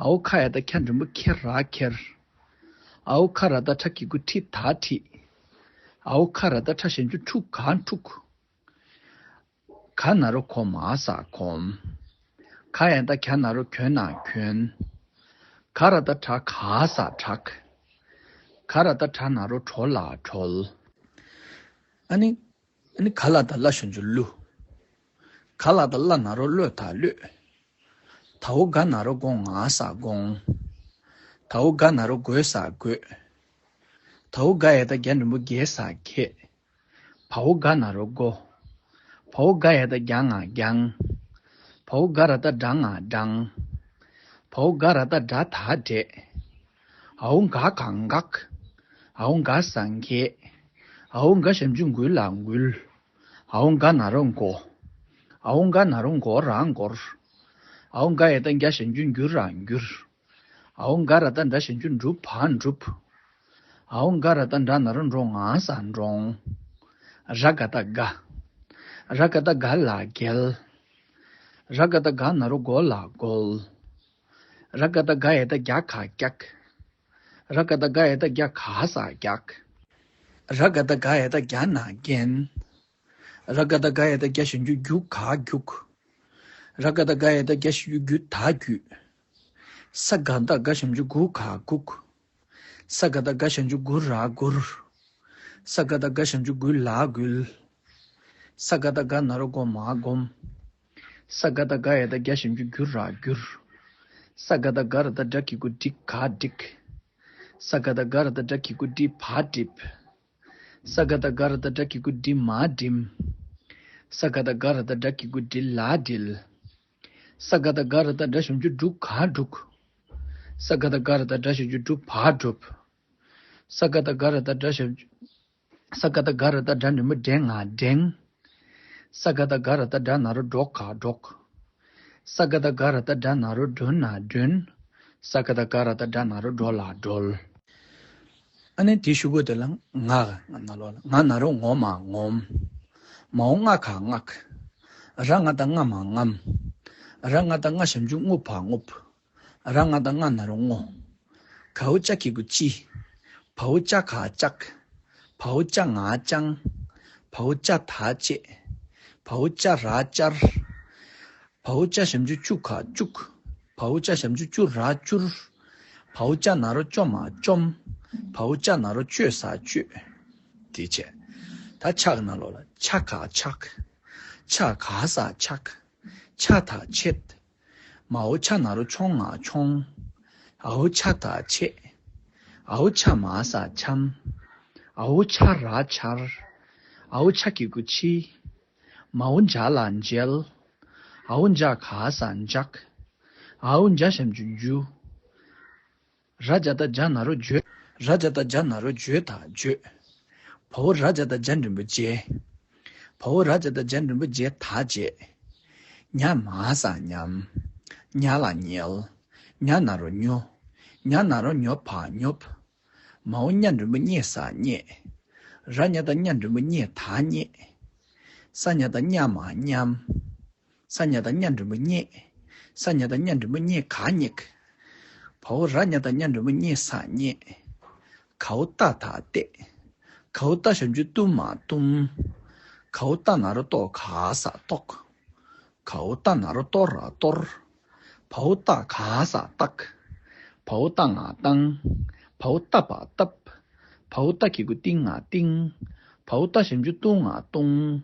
ཨའོ་ཁ་ཡ་བཏགས་ཁྱ་འགྲེང་བུ་ཁྱེ་ར་ཁྱེར། ཨའོ་ཁ་ར་བཏགས་ཁྲ་གི་གུ་ཁྲི་ད་ཁྲིད། ཨའོ་ཁ་ར་བཏགས་ཁྲ་ཞབས་ཀྱུ་ཁྲུ་ག་ཁྲུག་ག་ན་རོ་གོ་མ་ས་གོམ། ག་ཡ་བཏགས་གྱ་ན་རོ་གྱོ་ན་གྱོན། ག་ར་བཏགས་གྲ་ག་ས་གྲག་ག་ར་བཏགས་གྲ་ན་རོ་གྲོ་ལ་གྲོལ། ཨ་ནི། ཨ་ནི་ག་ལ་བཏགས་གླ་ཞབས་ཀྱུ་གླུ། ག་ལ་བཏགས་གླ་ན་རོ་གློ་ད་གློད། དའོ་ག་ན་རོ་གོ་ང་ས་གོང་། དའོ་ག་ན་རོ་གོ་ས་གོད། དའོ་ག་ཡ་བཏགས་གྱ་འགྲེང་བུ་གྱེ་ས་གྱེད། བའོ་ག་ན་རོ་གོ། བའོ་ག་ཡ་བཏགས་གྱ་ང་གྱང་། བའོ་ག་ར་བཏགས་གྲ་ང་གྲང་། བའོ་ག་ར་བཏགས་གྲ་ད་གྲས། ཨའོ་ག་ག་འགག་ཨའོ་ག་ས་འགད། ཨའོ་ག་ཞབས་ཀྱུ་གུ་ལ་འགུལ། ཨའོ་ག་ན་རོ་གོ། ཨའོ་ག་ན་རོ་གོ་ར་གོར། འའོ་ག་ཡ་བཏགས་གྱ་ཞབས་ཀྱུ་གྱུ་ར་གྱུར། འའོ་ག་ར་བཏགས་གྲ་ཞབས་ཀྱུ་གྲུ་བ་གྲུབ། འའོ་ག་ར་བཏགས་གྲ་ན་རོ་གྲོ་ང་ས་གྲོང་། ར་ག་བཏགས་ག། ར་ག་བཏགས་ག་ལ་རྒྱལ། ར་ག་བཏགས་ག་ན་རོ་གོ་ལ་རྒོལ། ར་ག་བཏགས་ག་ཡ་བཏགས་གྱ་ག་རྒྱག། ར་ག་བཏགས་ག་ཡ་བཏགས་གྱ་ག་ས་རྒྱག། ར་ག་བཏགས་ག་ཡ་བཏགས་རྒྱ་ན་རྒྱན། ར་ག་བཏགས་ག་ཡ་བཏགས་གྱ་ཞབས་ཀྱུ་གྱུ་ག་རྒྱུག། ར་ག་བཏགས་ག་ཡ་བཏགས་གྱ་ཞབས་ཀྱུ་གྱུ་ད་རྒྱུད། ས་ག་བཏགས་སྒ་ཞབས་ཀྱུ་སྒུ་ག་སྒུག། ས་ག་བཏགས་སྒ་ཞབས་ཀྱུ་སྒུ་ར་སྒུར། ས་ག་བཏགས་སྒ་ཞབས་ཀྱུ་སྒུ་ལ་སྒུལ། ས་ག་བཏགས་སྒ་ན་རོ་སྒོ་མ་སྒོམ། ས་ག་བཏགས་སྒ་ཡ་བཏགས་སྒྱ་ཞབས་ཀྱུ་སྒྱུ་ར་སྒྱུར། ས་ག་བཏགས་སྒ་ར་བཏགས་སྒྲ་གི་གུ་སྒྲི་ག་སྒྲིག། ས་ག་བཏགས་སྒ་ར་བཏགས་སྒྲ་གི་གུ་སྒྲི་བ་སྒྲིབ། ས་ག་བཏགས་སྒ་ར་བཏགས་སྒྲ་གི་གུ་སྒྲི་མ་སྒྲིམ། ས་ག་བཏགས་སྒ་ར་བཏགས་སྒྲ་གི་གུ་སྒྲི་ལ་སྒྲིལ། ས་ག་བཏགས་སྒ་ར་བཏགས་སྒྲ་ཞབས་ཀྱུ་སྒྲུ་ག་སྒྲུག། ས་ག་བཏགས་སྒ་ར་བཏགས་སྒྲ་ཞབས་ཀྱུ་སྒྲུ་བ་སྒྲུབ། ས་ག་བཏགས་སྒ་ར་བཏགས་སྒྲ་ཞབས་ཀྱུ། ས་ག་བཏགས་སྒ་ར་བཏགས་སྒྲ་འགྲེང་བུ་སྒྲེང་ང་སྒྲེང་། ས་ག་བཏགས་སྒ་ར་བཏགས་སྒྲ་ན་རོ་སྒྲོ་ག་སྒྲོག། ས་ག་བཏགས་སྒ་ར་བཏགས་སྒྲ་ན་རོ་སྒྲོ་ན་སྒྲོན། ས་ག་བཏགས་སྒ་ར་བཏགས་སྒྲ་ན་རོ་སྒྲོ་ལ་སྒྲོལ། ཨ་ནི་དེའི་གཞུག་གུ་དེ་ལ་ང་ང་ན་རོ་ང་ན་རོ་ངོ་མ་ངོམ། མའོ་ང་ག་ངག། ར་ང་བཏགས་རྔ་མ་རྔམ། ར་ང་བཏགས་རྔ་ཞབས་ཀྱུ་རྔུ་བ་རྔུབ། ར་ང་བཏགས་རྔ་ན་རོ་རྔོ། གའོ་ཅ་གི་གུ་ཅི། བའོ་ཅ་ག་ཅག། བའོ་ཅ་ང་ཅང་། བའོ་ཅ་ད་བཅད། བའོ་ཅ་ར་བཅར། བའོ་ཅ་ཞབས་ཀྱུ་ཅུ་ག་བཅུག། བའོ་ཅ་ཞབས་ཀྱུ་ཅུ་ར་བཅུར། བའོ་ཅ་ན་རོ་ཅོ་མ་ཅོམ། བའོ་ཅ་ན་རོ་ཅོ་ས་བཅོས། དེ་བྱས། ད་ཆག་ན་ལོ་ལ་ཆ་ག་ཆག། ཆ་ག་ས་ཆག། ཆ་ད་ཆད། མའོ་ཆ་ན་རོ་ཆོ་ང་ཆོང་། འའོ་ཆ་ད་ཆད། འའོ་ཆ་མ་ས་འཆམ། འའོ་ཆ་ར་འཆར། འའོ་ཆ་གི་གུ་ཆི། མའོ་འཇ་ལ་འཇལ། འའོ་འཇ་ག་ས་འཇག། འའོ་འཇ་ཞབས་ཀྱུ་འཇུ། ར་ཇ་བཏགས་རྗ་ན་རོ་རྗོ། ར་ཇ་བཏགས་རྗ་ན་རོ་རྗོ་ད་བརྗོད། བའོ་ར་ཇ་བཏགས་རྗ་འགྲེང་བུ་རྗེ། བའོ་ར་ཇ་བཏགས་རྗ་འགྲེང་བུ་རྗེ་ད་བརྗེད། ཉ་མ་ས་ཉམ། ཉ་ལ་ཉལ། ཉ་ན་རོ་ཉོ། ཉ་ན་རོ་ཉོ་བ་ཉོབ། མའོ་ཉ་འགྲེང་བུ་ཉེ་ས་ཉེད། ར་ཉ་བཏགས་ཉ་འགྲེང་བུ་ཉེ་ད་ཉེད། ས་ཉ་བཏགས་སྙ་མ་སྙམ། ས་ཉ་བཏགས་སྙ་འགྲེང་བུ་སྙེད། ས་ཉ་བཏགས་སྙ་འགྲེང་བུ་སྙེ་ག་སྙེག། བའོ་ར་ཉ་བཏགས་ཉ་འགྲེང་བུ་སྙེ་ས་སྙེད། གའོ་ཏ་ད་བལྟས། གའོ་ཏ་ཞབས་ཀྱུ་ཏུ་མ་བཏུམ། གའོ་ཏ་ན་རོ་ཏོ་ག་ས་བཏོག། གའོ་ཏ་ན་རོ་ཏོ་ར་གཏོར། བའོ་ཏ་ག་ས་བཏགས། བའོ་ཏ་ང་བཏང་། བའོ་ཏ་བ་བཏབ། བའོ་ཏ་གི་གུ་ཏི་ང་བཏིང་། བའོ་ཏ་ཞབས་ཀྱུ་ཏུ་ང་བཏུང་།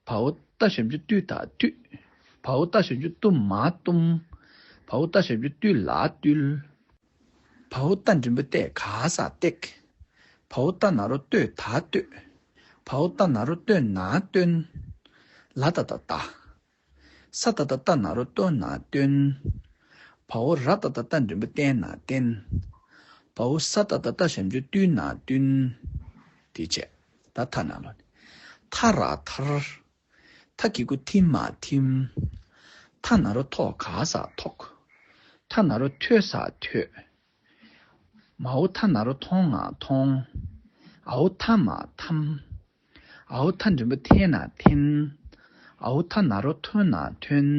བའོ་ཏ་ཞབས་ཀྱུ་ཏུ་ད་བཏུད། བའོ་ཏ་ཞབས་ཀྱུ་ཏུ་མ་བཏུམ། བའོ་ཏ་ཞབས་ཀྱུ་ཏུ་ལ་བཏུལ། བའོ་ཏ་འགྲེང་བུ་ཏེ་ག་ས་བཏེག། བའོ་ཏ་ན་རོ་ཏོ་ད་བཏོད། བའོ་ཏ་ན་རོ་ཏོ་ན་བཏོན། ལ་ཏ་བཏགས་ལྟ། ས་ཏ་བཏགས་ལྟ་ན་རོ་ལྟོ་ན་ལྟོན། བའོ་ར་ཏ་བཏགས་རྟ་འགྲེང་བུ་བརྟན་ན་བརྟེན། བའོ་ས་ཏ་བཏགས་སྟ་ཞབས་ཀྱུ་སྟུ་ན་བསྟུན། དེ་བྱས། ད་ཐ་ན་ལོ། ཐ་ར་ཐར། ཐ་གི་གུ་ཐི་མ་ཐིམ། ཐ་ན་རོ་ཐོ་ག་ས་ཐོག། ཐ་ན་རོ་ཐོ་ས་ཐོད། མའོ་ཐ་ན་རོ་ཐོ་ང་ཐོང་། འའོ་ཐ་མ་ཐམ། འའོ་ཐ་འགྲེང་བུ་ཐེ་ན་འཐེན། འའོ་ཐ་ན་རོ་ཐོ་ན་འཐོན།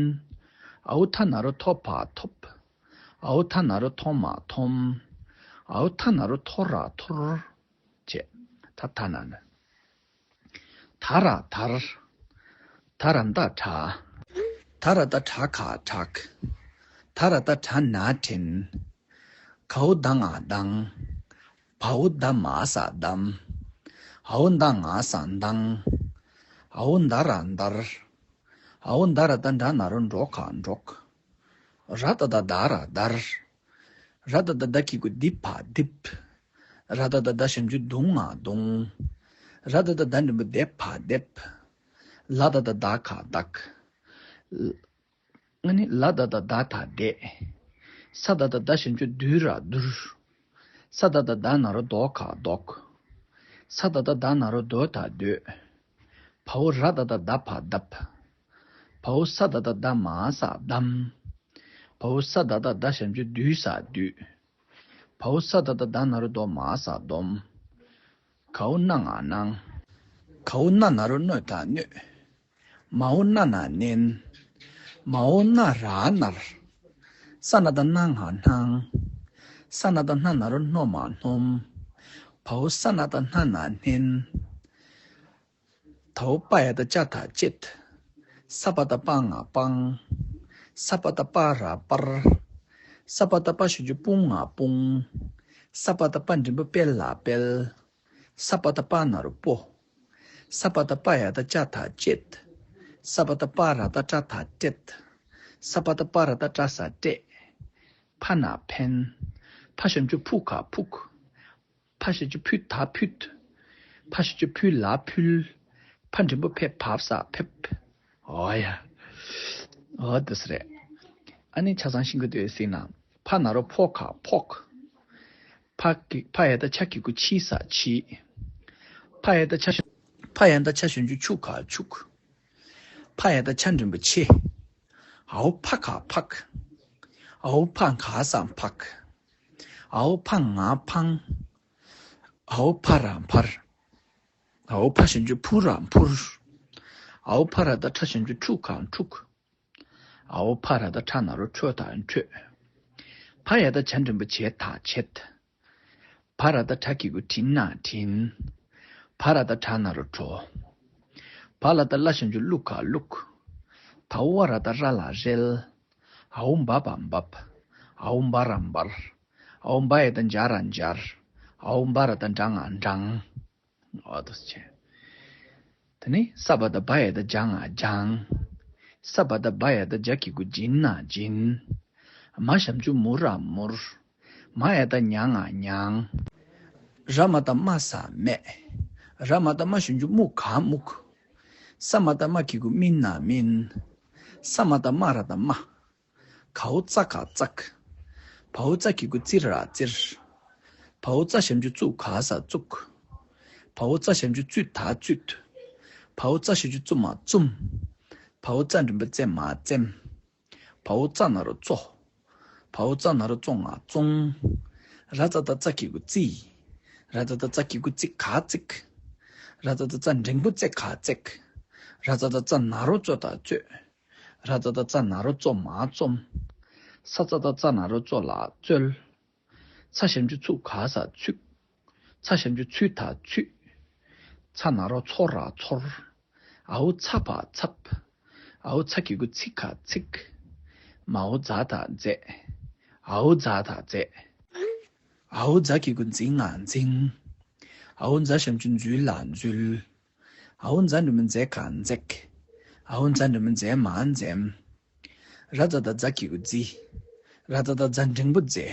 འའོ་ཐ་ན་རོ་ཐོ་བ་ཐོབ། འའོ་ཐ་ན་རོ་ཐོ་མ་ཐོམ། འའོ་ཐ་ན་རོ་ཐོ་ར་ཐོར། བྱས། ད་ཐ་ན་ན། ད་ར་དར། ད་ར་མདའ་དྲག། ད་ར་ད་དྲ་ག་དྲག། ད་ར་ད་དྲ་ན་དྲན། གའོ་ད་ང་དང་། བའོ་ད་མ་ས་བསྡམས། འའོ་ད་ང་ས་འདང་། འའོ་ད་ར་འདར། འའོ་ད་ར་ད་དྲ་ན་རོ་དྲོ་ག་དྲོག། ར་ཏ་བཏགས་རྡ་ར་རྡར། ར་ཏ་བཏགས་རྡ་གི་གུ་རྡི་བ་རྡིབ། ར་ཏ་བཏགས་རྡ་ཞབས་ཀྱུ་རྡུ་ང་རྡུང་། ར་ཏ་བཏགས་རྡ་འགྲེང་བུ་རྡེ་བ་རྡེབ། ལ་ཏ་བཏགས་ལྡ་ག་ལྡག། ཨ་ནི་ལ་ཏ་བཏགས་ལྡ་ད་ལྡད། ས་ཏ་བཏགས་སྟ་ཞབས་ཀྱུ་སྡུ་ར་བསྡུར། ས་ཏ་བཏགས་ད་ན་རོ་དོ་ག་ལྡོག། ས་ཏ་བཏགས་ད་ན་རོ་དོ་ད་སྡོད། བའོ་ར་ཏ་བཏགས་རྡ་བ་བརྡབ། བའོ་ས་ཏ་བཏགས་རྡ་མ་ས་བསྡམས། བའོ་ས་ད་བཏགས་སྡ་ཞབས་ཀྱུ་སྡུ་ས་སྡུད། བའོ་ས་ད་བཏགས་ད་ན་རོ་དོ་མ་ས་སྡོམ། གའོ་ན་ང་གནང་། གའོ་ན་ན་རོ་གནོ་ད་གནོད། མའོ་ན་ན་མནན། མའོ་ན་ར་མནར། ས་ན་བཏགས་སྣ་ང་སྣང་། ས་ན་བཏགས་སྣ་ན་རོ་སྣོ་མ་སྣོམ། བའོ་ས་ན་བཏགས་སྣ་ན་སྣན། དའོ་པ་ཡ་བཏགས་སྤྱ་ད་སྤྱད། ས་པ་བཏགས་སྤ་ང་སྤང་། ས་པ་བཏགས་སྤ་ར་སྤར། ས་པ་བཏགས་སྤ་ཞབས་ཀྱུ་སྤུ་ང་སྤུངས། ས་པ་བཏགས་སྤ་འགྲེང་བུ་སྤེ་ལ་སྤེལ། ས་པ་བཏགས་སྤ་ན་རོ་སྤོ། ས་པ་བཏགས་སྤ་ཡ་བཏགས་སྤྱ་ད་སྤྱད། ས་པ་བཏགས་སྤ་ར་བཏགས་སྤྲ་ད་སྤྲད། ས་པ་བཏགས་སྤ་ར་བཏགས་སྤྲ་ས་སྤྲད། ཕ་ན་ཕན། ཕ་ཞབས་ཀྱུ་ཕུ་ག་ཕུག། ཕ་ཞབས་ཀྱུ་ཕུ་ད་ཕུད། ཕ་ཞབས་ཀྱུ་ཕུ་ལ་ཕུལ། ཕ་འགྲེང་བུ་ཕེ་བབ་ས་ཕེབས། འོ་ཡ། འོ་དེ་སུ་རེད། ཨ་ནི་ཆ་ཚང་ཤིང་གི་དུས་སྲིད་ན། ཕ་ན་རོ་ཕོ་ག་ཕོག། ཕ་གི་ཕ་ཡ་བཏགས་ཕྱ་གི་གུ་ཕྱི་ས་ཕྱིས། ཕ་ཡ་བཏགས་ཕྱ་ཞབས་ཕ་ཡ་བཏགས་ཕྱ་ཞབས་ཀྱུ་ཕྱུ་ག་ཕྱུག། ཕ་ཡ་བཏགས་ཕྱ་འགྲེང་བུ་ཕྱེ། འའོ་ཕ་ག་ཕག། འའོ་ཕ་ག་ས་འཕགས། འའོ་ཕ་ང་འཕང་། འའོ་ཕ་ར་འཕར། འའོ་ཕ་ཞབས་ཀྱུ་ཕུ་ར་འཕུར། འའོ་ཕ་ར་བཏགས་ཕྲ་ཞབས་ཀྱུ་ཕྲུ་ག་འཕྲུག། འའོ་ཕ་ར་བཏགས་ཕྲ་ན་རོ་ཕྲོ་ད་འཕྲོད། ཕ་ཡ་བཏགས་ཕྱ་འགྲེང་བུ་བྱེ་ད་བྱེད། བ་ར་བཏགས་བྲ་གི་གུ་བྲི་ན་བྲིན། བ་ར་བཏགས་བྲ་ན་རོ་བྲོ། བ་ལ་བཏགས་བླ་ཞབས་ཀྱུ་བླུ་ག་བླུག། དའོ་བ་ར་བཏགས་ར་ལ་རལ། འའོ་འབ་བ་འབབ། འའོ་འབ་ར་འབར། འའོ་འབ་ཡ་བཏགས་འབྱ་ར་འབྱར། འའོ་འབ་ར་བཏགས་འབྲ་ང་འབྲང་། འོ་དེ་བྱས། དེ་ནས་ས་བ་བཏགས་སྦ་ཡ་བཏགས་སྦྱ་ང་སྦྱང་། ས་བ་བཏགས་སྦ་ཡ་བཏགས་སྦྱ་གི་གུ་སྦྱིན་ན་སྦྱིན། མ་ཞབས་ཀྱུ་མུ་ར་མུར། མ་ཡ་བཏགས་མྱ་ང་མྱང་། ར་མ་བཏགས་རྨ་ས་རྨས། ར་མ་བཏགས་རྨ་ཞབས་ཀྱུ་རྨུ་ག་རྨུག། ས་མ་བཏགས་རྨ་གི་གུ་རྨི་ན་རྨིན། ས་མ་བཏགས་རྨ་ར་བཏགས་རྨ། གའོ་ཙ་ག་ཙག། བའོ་ཙ་གི་གུ་ཙི་ར་ཙིར། བའོ་ཙ་ཞབས་ཀྱུ་ཙུ་ག་ས་ཙུག། བའོ་ཙ་ཞབས་ཀྱུ་ཙུ་ད་ཙུད། བའོ་ཙ་ཞབས་ཀྱུ་ཙུ་མ་ཙུམ། བའོ་ཙ་འགྲེང་བུ་ཙེ་མ་ཙེམ། བའོ་ཙ་ན་རོ་ཙོ། བའོ་ཙ་ན་རོ་ཙོ་ང་ཙོང་། ར་ཙ་བཏགས་རྩ་གི་གུ་རྩི། ར་ཙ་བཏགས་རྩ་གི་གུ་རྩི་ག་རྩིག། ར་ཙ་བཏགས་རྩ་འགྲེང་བུ་རྩེ་ག་རྩེག། ར་ཙ་བཏགས་རྩ་ན་རོ་རྩོ་ད་རྩོད། ར་ཙ་བཏགས་རྩ་ན་རོ་རྩོ་མ་རྩོམ། ས་ཙ་བཏགས་རྩ་ན་རོ་རྩོ་ལ་རྩོལ། ཚ་ཞབས་ཀྱུ་ཚུ་ག་ས་ཚུགས། ཚ་ཞབས་ཀྱུ་ཚུ་ད་ཚུད། ཚ་ན་རོ་ཚོ་ར་ཚོར། འའོ་ཚ་བ་ཚབ། འའོ་ཚ་གི་གུ་ཚི་ག་ཚིག། མའོ་ཛ་ད་མཛེས། འའོ་ཛ་ད་མཛེས། འའོ་ཛ་གི་གུ་འཛི་ང་འཛིང་། འའོ་ཛ་ཞབས་ཀྱུ་འཛུ་ལ་འཛུལ། འའོ་ཛ་འགྲེང་བུ་ཛེ་ག་འཛེག། འའོ་ཛ་འགྲེང་བུ་ཛེ་མ་འཛེམ། ར་ཙ་བཏགས་རྫ་གི་གུ་རྫི། ར་ཙ་བཏགས་རྫ་འགྲེང་བུ་རྫེ།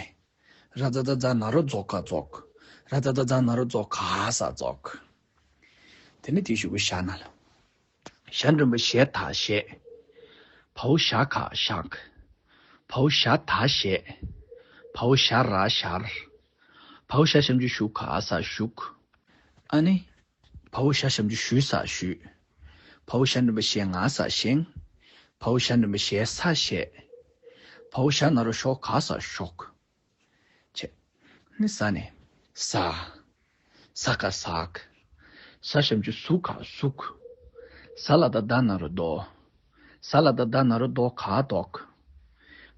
ར་ཙ་བཏགས་རྫ་ན་རོ་རྫོ་ག་རྫོགས། ར་ཙ་བཏགས་རྫ་ན་རོ་རྫོ་ག་ས་རྫོགས། དེ་ནས་དེའི་གཞུག་གུ་ཞ་ན་ལ། ཞ་འགྲེང་བུ་ཞེ་ད་ཞེས། བའོ་ཞ་ག་ཞག། བའོ་ཞ་ད་ཞེས། བའོ་ཞ་ར་ཞར། བའོ་ཞ་ཞབས་ཀྱུ་ཞུ་ག་ས་ཞུགས། ཨ་ནི། བའོ་ཞ་ཞབས་ཀྱུ་ཞུ་ས་ཞུས། བའོ་ཞ་འགྲེང་བུ་ཞེ་ང་ས་ཞེང་། བའོ་ཞ་འགྲེང་བུ་ཞེ་ས་ཞེས། བའོ་ཞ་ན་རོ་ཞོ་ག་ས་ཞོག། བྱས། ནི་ས་ནས། ས། ས་ག་སག། ས་ཞབས་ཀྱུ་སུ་ག་སུག། ཟ་ལ་བཏགས་ཟླ་ན་རོ་ཟློ། ཟ་ལ་བཏགས་ཟླ་ན་རོ་ཟློ་ག་ཟློག།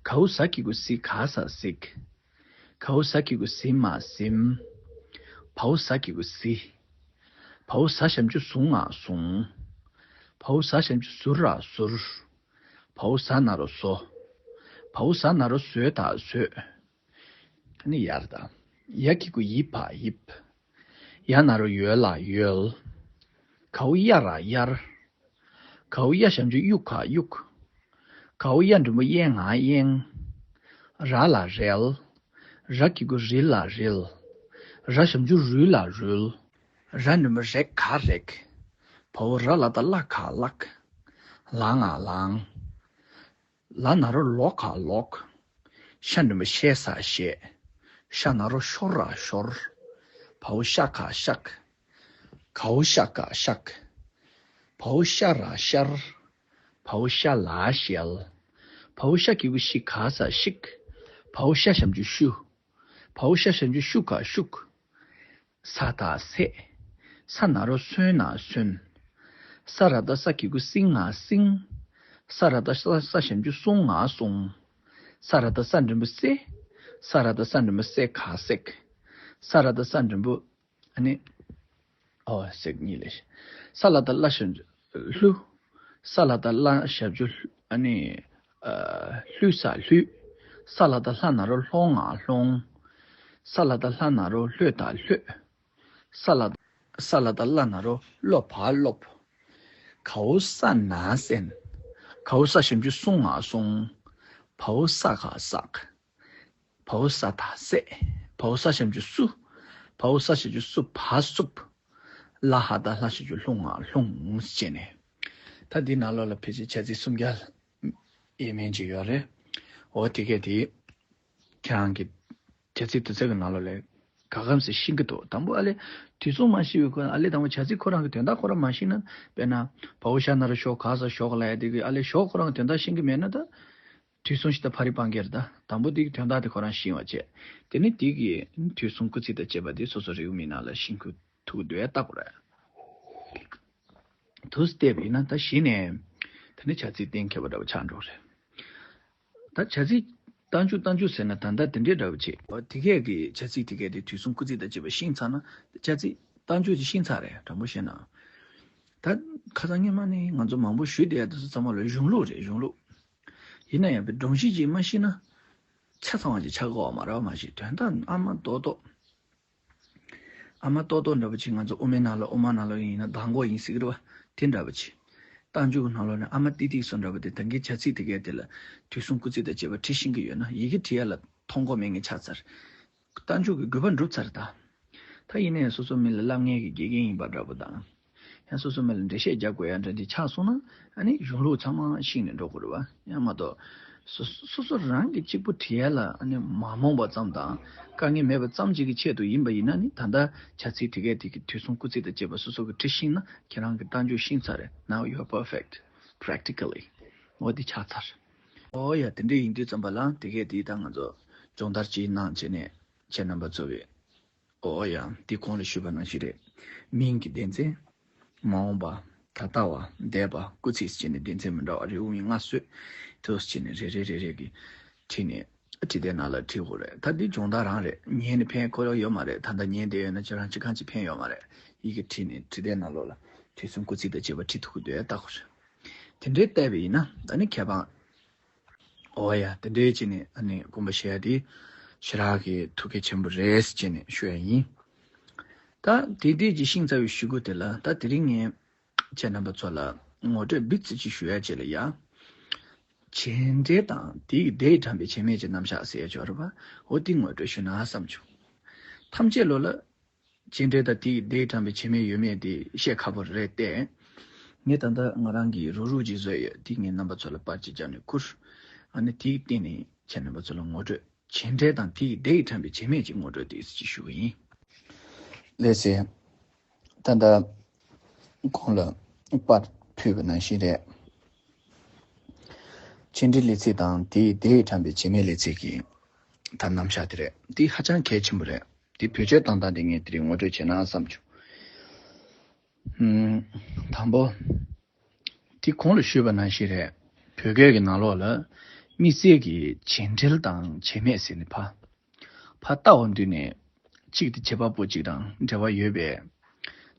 གའོ་ཟ་གི་གུ་ཟི་ག་ས་ཟིག། གའོ་ཟ་གི་གུ་ཟི་མ་ཟིམ། བའོ་ཟ་གི་གུ་ཟི། བའོ་ཟ་ཞབས་ཀྱུ་ཟུ་ང་ཟུང་། བའོ་ཟ་ཞབས་ཀྱུ་ཟུ་ར་ཟུར། བའོ་ཟ་ན་རོ་ཟོ། བའོ་ཟ་ན་རོ་ཟོ་ད་ཟོས། ནི་ཡར་དང་། ཡ་གི་གུ་ཡི་བ་ཡིབ། ཡ་ན་རོ་ཡོ་ལ་ཡོལ། གའོ་ཡ་ར་ཡར། གའོ་ཡ་ཞབས་ཀྱུ་གཡུ་ག་གཡུག། གའོ་ཡ་འགྲེང་བུ་ཡེ་ང་གཡེང་། ར་ལ་རལ། ར་གི་གུ་རི་ལ་རིལ། ར་ཞབས་ཀྱུ་རུ་ལ་རུལ། ར་འགྲེང་བུ་རེ་ག་རེག། བའོ་ར་ལ་བཏགས་རླ་ག་རླག། ལ་ང་ལང་། ལ་ན་རོ་ལོ་ག་ལོག། ཤ་འགྲེང་བུ་ཤེ་ས་ཤེས། ཤ་ན་རོ་ཤོ་ར་ཤོར། བའོ་ཤ་ག་ཤག། གའོ་ཤ་ག་ཤག། བའོ་ཤ་ར་ཤར། བའོ་ཤ་ལ་ཤལ། བའོ་ཤ་གི་གུ་ཤི་ག་ས་ཤིག་བའོ་ཤ་ཞབས་ཀྱུ་ཤུ། བའོ་ཤ་ཞབས་ཀྱུ་ཤུ་ག་ཤུག་ས་ད་སད། ས་ན་རོ་སོན་ན་སོན། ས་ར་ད་ས་གི་གུ་སིང་ང་སིང་། ས་ར་ད་ས་ས་ཞབས་ཀྱུ་སུང་ང་སུང་། ས་ར་ད་ས་འགྲེང་བུ་སེ། ས་ར་ད་ས་འགྲེང་བུ་སེ་ག་སེག་ས་ར་ད་ས་འགྲེང་བུ། ཨ་ནི། ཨོ་སེག་གཉིས་ལས། ས་ལ་ད་ལ་ཞབས་ཀྱུ་ལྷུ། ས་ལ་ད་ལ་ཞབས་ཀྱུ་ལྷུ། ཨ་ནི། ཨ། ལྷུ་ས་ལྷུད། ས་ལ་ད་ལྷ་ན་རོ་ལྷོང་ང་ལྷོང་། ས་ལ་ད་ལྷ་ན་རོ་ལྷོད་ད་ལྷོད། ས་ལ། ས་ལ་ད་ལ་ན་རོ་ལོ་བ་ལོབ། གའོ་ས་ན་སན། གའོ་ས་ཞབས་ཀྱུ་སུང་ང་སུང་། བའོ་ས་ག་སག་བའོ་ས་ད་སད། བའོ་ས་ཞབས་ཀྱུ་སུ། བའོ་ས་ཞབས་ཀྱུ་སུ་བ་སུབ། ལ་ཧ་ད་ལྷ་ཞབས་ཀྱུ་ལྷུང་ང་ལྷུང་ཟེར་ནས། ད་འདི་ནང་ལོགས་ལ་ཕལ་ཆེར་བྱ་ཚིག་སུམ་བརྒྱ་ཡས་མས་ཅིག་ཡོད་རེད། འོ་དེ་གས་དེ། ཁྱེད་རང་གི་བྱ་ཚིག་དེ་ཚོ་གི་ནང་ལོགས་ལ་ག་གམ་ཟེར་ཤེས་ཀྱི་འདུག་དང་པོ་ཨ་ལེ། དུས་མཚུངས་མ་ཤེས་པའི་ཁོ་ཨ་ལེ་དང་པོ་བྱ་ཚིག་ཁོ་རང་གི་དོན་དག་ཁོ་རང་མ་ཤེས་ན། དཔེར་ན། བའོ་ཤ་ན་རོ་ཤོ་ག་ས་ཤོག་ལ་ཡ་དེ་གི་ཨ་ལེ་ཤོག་ཁོ་རང་གི་དོན་དག་ཤེས་ཀྱི་མེད་ན་ད། དུས་མཚུངས་ཤིག་ད་ཕ་རི་སྤང་གེར་ད་དང་པོ་དེ་གི་དོན་དག་དེ་ཁོ་རང་ཤེས་པ་བྱས། དེ་ནི་དེ་གི་དུས་མཚུངས་སྐུལ་ཚིག་དང་བཅས་པ་དེ་སོ་སོ་རེའུ་མིག་ནང་ལ་ཤེས་ཁུལ་ཐུག་འདོད་ཡ་ལྟ་དགོས་རེད། དུས་བལྟས་པ་ཡིན་ན་ད་གཞི་ནས། ད་ནི་བྱ་ཚིག་གཏན་འཁེལ་བ་འདྲ་བོ་ཆགས་འགྲོ་རེད། ད་བྱ་ཚིག་རྟགས་འཇུག་རྟགས་འཇུག་ཟེར་ན་ད་ལྟ་དེ་འདྲའི་འདྲ་བོ་བྱེད། འོ་དེ་གས་ཀྱི་བྱ་ཚིག་དེ་གས་དེ་དུས་མཚུངས་སྐུལ་ཚིག་དང་བཅས་པ་ཤེས་ཚར་ན་བྱ་ཚིག་རྟགས་འཇུག་ཅིག་ཤེས་ཚར་རེད་དྲང་པོ་བཤད་ན། ད་ཁ་སང་སྔོན་མ་ནས་ང་ཚོ་མང་པོ་ཞུས་བསྡད་ཡ་དེ་ཚོ་ཚང་མ་ལ་གཞུང་ལུགས་རེད་གཞུང་ལུགས། ཡིན་ན་ཡང་པའི་སྒྲོམ་གཞི་ཅིག་མ་ཤེས་ན། ཆ་ཚང་བ་ཅིག་ཆགས་ཀྱི་ཡོད་མ་རེད་བ་མ་གཞི་དོན་དག་ཨ་མ་རྡོག་རྡོག་ཨ་མ་ཏོག་ཏོག་འདྲ་པོ་ཅིག་ང་ཚོ་དབུ་མའི་ནང་ལ་དབུ་མ་ནང་ལ་ཡིན་ན་མདང་དགོང་ཡིན་ཟེར་གི་རེད་བ། དེ་འདྲ་པོ་ཅིག་རྟགས་འཇུག་གི་ནང་ལོགས་ནས་ཨ་མ་ཏིག་ཏིག་སོགས་འདྲ་པོ་དེ་ད་གིན་བྱ་ཚིག་དེ་གས་དེ་ལ་དུས་གསུམ་སྐུལ་ཚིག་དང་བཅས་པ་བྲིས་ཤེས་ཀྱི་ཡོད་ན་ཡི་གེ་བྲིས་ཡ་ལ་མཐོང་གོ་མེད་མཁན་ཆགས་ཚར། རྟགས་འཇུག་གི་དགོས་པ་འགྲུབ་ཚར་ད། ད་ཡིན་ནའི་སོ་སོ་མི་ལ་བསླབ་མཁན་གྱི་དགེ་རྒན་ཡིན་པ་འདྲ་པོ་དང་། ཡང་སོ་སོ་མི་ལ་འགྲེལ་བཤད་རྒྱག་དགོས་ཡ་འདྲ་འདི་ཆགས་སོང་ན་ཨ་ནི་གཞུང་ལུགས་ཚང་མ་ཤེས་ནས་འགྲོ་དགོས་རེད་བ་ཡང་མ་གཏོགས། སོ་སོ་སོ་རང་གི་གཅིག་པུ་བྲིས་ཡ་ལ་ཨ་ནི་མ་རྨོངས་པ་ཙམ་དང་དཀའ་ངལ་མེད་པ་ཙམ་ཅིག་གི་ཆེད་དུ་ཡིན་པ་ཡིན་ན་ནི་ད་ལྟ་བྱ་ཚིག་དེ་གས་དེ་གི་དུས་གསུམ་སྐུལ་ཚིག་དང་བཅས་པ་སོ་སོ་གི་བྲིས་ཤེས་ན་ཁྱེད་རང་གི་རྟགས་འཇུག་ཤེས་ཚར་རེད། Now you are perfect practically. འོ་འདི་ཆགས་ཚར། འོ་ཡ་དེ་འདྲ་ཡིན་དུས་ཙམ་པ་ལ་དེ་གས་དེ་ད་ང་ཚོ་སྦྱོང་བརྡར་ཅིག་གནང་བྱས་ནས་ཁྱེད་རྣམ་པ་ཚོ་བས། འོ་ཡ། འདི་གོང་ལ་ཞུས་པ་ནང་བཞིན་རེད། མིང་གི་སྡེ་ཚན། མ་འོངས་པ། ད་ལྟ་བ། འདས་པ། སྐུལ་ཚིག་ཟེར་ནས་སྡེ་ཚན་མི་འདྲ་བ་རེའུ་མིག་ལྔ་བཟོས། དེ་ཟེར་ནས་རེ་རེ་རེ་རེ་གི་བྲིས་ནས་བྲིས་དེབ་ནང་ལ་བྲིས་དགོས་རེད། ད་འདི་སྦྱོང་བརྡར་རང་རེད། ཉན་ནས་ཕན་ཁོ་ཡོད་མ་རེད། ད་ལྟ་ཉན་བསྡད་ཡོད་ན་ཁྱེད་རང་ཅི་གང་ཅི་ཕན་ཡོད་མ་རེད། ཡི་གེ་བྲིས་ནས་བྲིས་དེབ་ནང་ལོགས་ལ་དུས་གསུམ་སྐུལ་ཚིག་དང་བཅས་པ་བྲིས་ཐུབ་ཀྱི་འདུག་ལྟ་དགོས་རེད། དེ་འདྲའི་བལྟས་པ་ཡིན་ན་ད་ནི་ཁྱད་པར། འོ་ཡ་དེ་འདྲའི་བྱས་ནས་ཨ་ནི་དགོངས་པ་བཞེས་ཡ་དེ་ཞེ་དྲག་གི་ཐུགས་གལ་ཆེན་པོ་རེད་ཟེར་བྱས་ནས་ཞུ་ཡ་ཡིན། ད་དེ་འདྲའི་ཅིག་ཤིང་རྩ་བའི་ཞུ་སྐུལ་དེ་ལ་ད་དེ་རིང་ངས་ཁྱེད་རྣམ་པ་ཚོ་ལ་ངོ་སྤྲོད་འབུ་ཙི་ཅིག་ཞུ་ཡ་བྱས་ལ་ཡ། བྱེད་འབྲེལ་དང་དེ་ཡི་དེ་ཡི་དྲངས་པའི་བྱེད་མེད་ཀྱི་རྣམ་གཞག་ཟེར་ཡ་ཅིག་ཡོད་རེད་པ། འོ་དེ་ངོ་སྤྲོད་ཞུ་ན་བསམ་བྱུང་། ཐམས་ཅད་ལོ་ལ། བྱེད་འབྲེལ་དང་དེ་ཡི་དེ་ཡི་དྲངས་པའི་བྱེད་མེད་ཡོད་མེད་དེ་བཤད་ཁག་པོ་རེད་དེ། ངས་ད་ལྟ་ང་རང་གིས་རུག་རུག་ཅིག་བཟོས་ཡོད། དེ་ངས་རྣམ་པ་ཚོ་ལ་པར་ཅིག་བརྒྱབ་ནས་བསྐུར། ཨ་ནི་དེའི་སྟེང་ནས་ཁྱེད་རྣམ་པ་ཚོ་ལ་ངོ་སྤྲོད་བྱེད་འབྲེལ་དང་དེ་ཡི་དེ་ཡི་དྲངས་པའི་བྱེད་མེད་ཀྱི་ངོ་སྤྲོད་དེ་ཅིག་ཞུ་གི་ཡིན། ལགས་སེ། ད་ལྟ་གོང་ལ་པར་ཕུལ་བ་ནང་བཞིན་རེད། བྱེད་འབྲེལ་ལས་ཚིག་དང་དེ་ཡི་དེ་ཡི་དྲངས་པའི་བྱེད་མེད་ལས་ཚིག་གི་ད་རྣམ་གཞག་དེ་རེད། འདི་ཧ་ཅང་གལ་ཆེན་པོ་རེད། འདི་བེད་སྤྱོད་བཏང་སྟངས་དེ་ངས་དེ་རིང་ངོ་སྤྲོད་བྱས་ན་བསམ་བྱུང་། ཨུམ། དང་པོ། འདི་གོང་ལ་ཞུས་པ་ནང་བཞིན་རེད། བོད་སྐད་ཀྱི་ནང་ལོགས་ལ་དམིགས་བསལ་གྱི་བྱེད་འབྲེལ་དང་བྱེད་མེད་ཟེར་ནས་ཕ། ཕ་ལྟ་བ་འདུས་ནས་གཅིག་དེ་བྱེད་པ་པོ་གཅིག་དང་འབྲེལ་བ་ཡོད་པའི་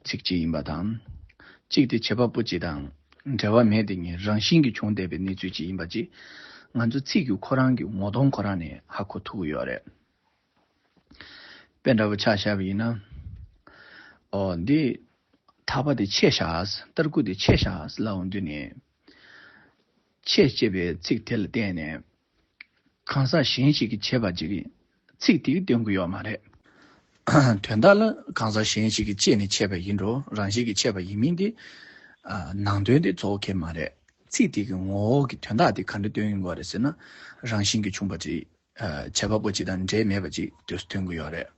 ཚིག་གཅིག་ཡིན་པ་དང་། གཅིག་དེ་བྱེད་པ་པོ་གཅིག་དང་འབྲེལ་བ་མེད་དེ་ཉིད་རང་བཞིན་གྱིས་བྱུང་བསྡད་པའི་གནས་ཚུལ་གཅིག་ཡིན་པ་གཅིག་ང་ཚོ་ཚིག་གི་ཁོ་རང་གི་ངོ་གདོང་ཁོ་རང་ནས་ཧ་གོ་ཐུབ་ཀྱི་ཡོད་རེད། དཔེ་འདྲ་པོ་ཆ་བཞག་པ་ཡིན་ན། ཨོ་འདི། ཐག་པ་དེ་ཆད་བཞག་ཏར་ཀུ་དེ་ཆད་བཞག་ལབ་འོང་དུས་ནས། ཆད་ཅེས་པའི་ཚིག་དེ་ལ་བརྟེན་ནས། གང་ཟག་གཞན་ཞིག་གིས་བྱས་པ་ཅིག་གིས་ཚིག་དེ་གིས་སྟོན་གྱི་ཡོད་མ་རེད། དོན་དག་ལ་གང་ཟག་གཞན་ཞིག་གིས་བྱས་ནས་བྱས་པ་ཡིན་འགྲོ་རང་བཞིན་གྱིས་བྱས་པ་ཡིན་མིན་དེ། ནང་དོན་དེ་གཙོ་བོ་གལ་མ་རེད། ཚིག་དེ་གི་ངོ་བོ་གི་དོན་དག་དེ་ག་འདྲ་སྟོན་ཡོང་གི་རེད་ཟེར་ན། རང་བཞིན་གྱིས་བྱུང་བ་ཅིག་བྱེད་པ་པོ་ཅིག་དང་འབྲེལ་མེད་པ་ཅིག་དུས་སུ་ཐོན་གྱི་ཡོད་རེད།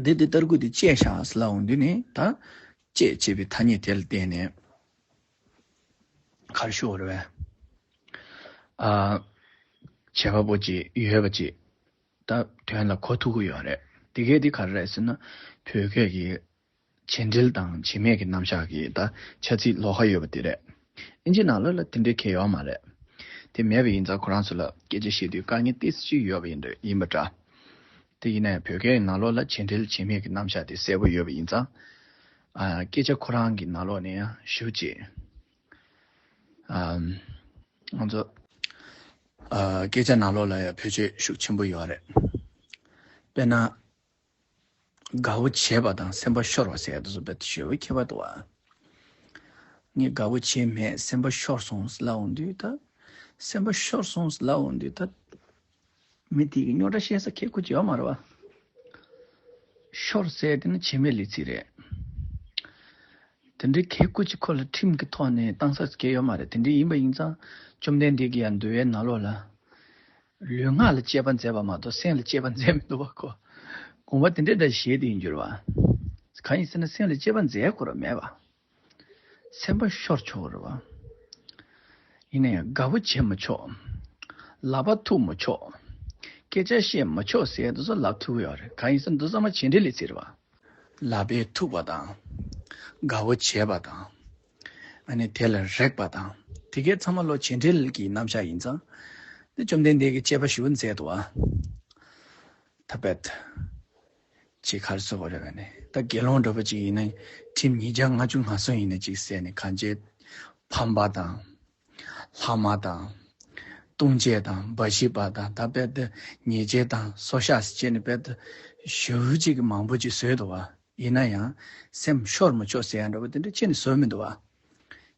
འདི་འདི་ལྟར་ཀུ་དེ་བཅད་བཞག་ཟེར་ལབ་འོང་དུས་ནི་ད། བཅད་ཅེས་པའི་ཐ་སྙད་དེ་ལ་བརྟེན་ནས། ག་རེ་ཞུ་དགོས་རེད་ ཨ། བྱེད་པ་པོ་ཅིག་ཡོད་པ་ཅིག་ད་དོན་ལ་གོ་ཐུབ་ཀྱི་ཡོད་རེད། དེ་གས་དེ་ག་རེ་རེད་ཟེར་ན། བོད་སྐད་ཀྱི་བྱེད་འབྲེལ་དང་བྱེད་མེད་ཀྱི་རྣམ་གཞག་གི་ད་བྱ་ཚིག་ལོགས་ཀ་ཡོད་པ་དེ་རེད། ཨིན་ཇི་ནང་ལོགས་ལ་དེ་འདྲའི་གང་ཡོད་མ་རེད། དེ་མེད་པ་ཡིན་ཙང་ཁོ་རང་ཚོ་ལ་སྐད་ཆ་བཤད་དུས་དཀའ་ངལ་ཏོག་ཙམ་ཅིག་ཡོད་པ་ཡིན་འདྲ་ཡིན་པ་འདྲ། དེ་ཡིན་ནའི་བོད་སྐད་ནང་ལོགས་ལ་བྱེད་འབྲེལ་བྱེད་མེད་ཀྱི་རྣམ་གཞག་དེ་གསལ་པོ་ཡོད་པ་ཡིན་ཙང་། ཨ། སྐད་ཆ་ཁོ་རང་གི་ནང་ལོགས་ནས་ཡང་ཞེ་པོ་ཅིག་ཨ། ང་ཚོ་ཨ། སྐད་ཆ་ནང་ལོགས་ལ་ཡང་བེད་སྤྱོད་ཤུགས་ཆེན་པོ་ཡོད་རེད། དཔེར་ན། དགའ་བོ་བྱས་པ་དང་སེམས་པ་ཤོར་བ་ཟེར་ཡ་དེ་ཚོ་རྦད་དེ་ཞེ་པོ་ཁྱད་པར་འདུག་བ། ངས་དགའ་བོ་བྱས་མེད། སེམས་པ་ཤོར་སོང་ལབ་འོང་དུས་ད། སེམས་པ་ཤོར་སོང་ལབ་འོང་དུས་ད། མི་དེ་གི་རྙོག་དྲ་བཤད་ས་ཁེ་ཁུ་ཅི་ཡོད་མ་རེད་བ། ཤོར་ཟེར་དེ་ནི་བྱེད་མེད་ལས་ཚིག་རེད། དེ་འདྲའི་ཁེ་ཁུ་ཅི་ཁོ་ལ་ཁྲིམས་ཀྱི་ཐོག་ནས་བཏང་ས་ཁེ་ཡོད་མ་རེད། དེ་འདྲའི་ཡིན་པ་ཡིན་ཙང་བཅོམ་ལྡན་འདས་ཀྱིས་ཡང་འདུལ་བའི་ནང་ལོགས་ལ། ལུས་ངག་ལ་དཔྱད་པ་མཛད་པ་མ་གཏོགས་སེམས་ལ་དཔྱད་པ་མཛད་མི་འདུག་བ་ཁོ། དགོངས་པ་དེ་འདྲའི་འདྲ་བཞེས་དེ་ཡིན་རྒྱུ་རེད་བ། གང་ཡིན་ཟེར་ན་སེམས་ལ་དཔྱད་པ་མཛད་དགོས་ར་མེད་བ། སེམས་པ་ཤོར་ཆོག་རེད་བ། ཡིན་ན་ཡང་དགའ་པོ་བྱེད་མི་ཆོག་ལག་པ་ཐུག་མི་ཆོག་སྐད་ཆ་བཤད་མི་ཆོག་ཟེར་དུས་སུ་ལབ་ཐུབ་ཀྱི་ཡོད་རེད། གང་ཡིན་ཟེར་ན་འདི་ཚང་མ་བྱེད་འབྲེལ་ལས་ཚིག་རེད་བ། ལག་པས་ཐུག་པ་དང་། དགའ་པོ་བྱེད་པ་དང་། ཨ་ནི་དེ་ལ་རེག་པ་དང་། དེ་གའི་ཚང་མ་ལོ་བྱེད་འབྲེལ་གྱི་རྣམ་གཞག་ཡིན་ཙང་། འདི་བཅོམ་ལྡན་འདས་ཀྱིས་དཔྱད་པ་ཞེ་པོ་མཛད་འདུག་བ། ད་བེད། ཅེས་ཁར་སོ་བ་རེ་བ་ནས་ད་དགེ་སློང་འདྲ་པོ་ཅིག་ཡིན་ན་ཁྲིམས་ཉིས་བརྒྱ་ལྔ་བཅུ་ང་གསུམ་ཡིན་ན་ཅིག་ཟེར་ནས་གང་ཅེས་ཕམ་པ་དང་། ལྷག་མ་དང་། ལྟུང་བྱེད་དང་འབའ་ཞིག་པ་དང་ད་བེད་དུ་ཉེས་བྱས་དང་སྲོག་ཤག་ཟེར་བྱས་ནས་བེད་དུ་ཞུ་ཅིག་གི་མང་པོ་ཅིག་བཟོས་འདུག་བ། ཡིན་ན་ཡང་སེམས་ཤོར་མི་ཆོག་ཟེར་ཡ་འདྲ་པོ་དེ་འདྲ་ཅི་ནས་བཟོས་མི་འདུག་བ།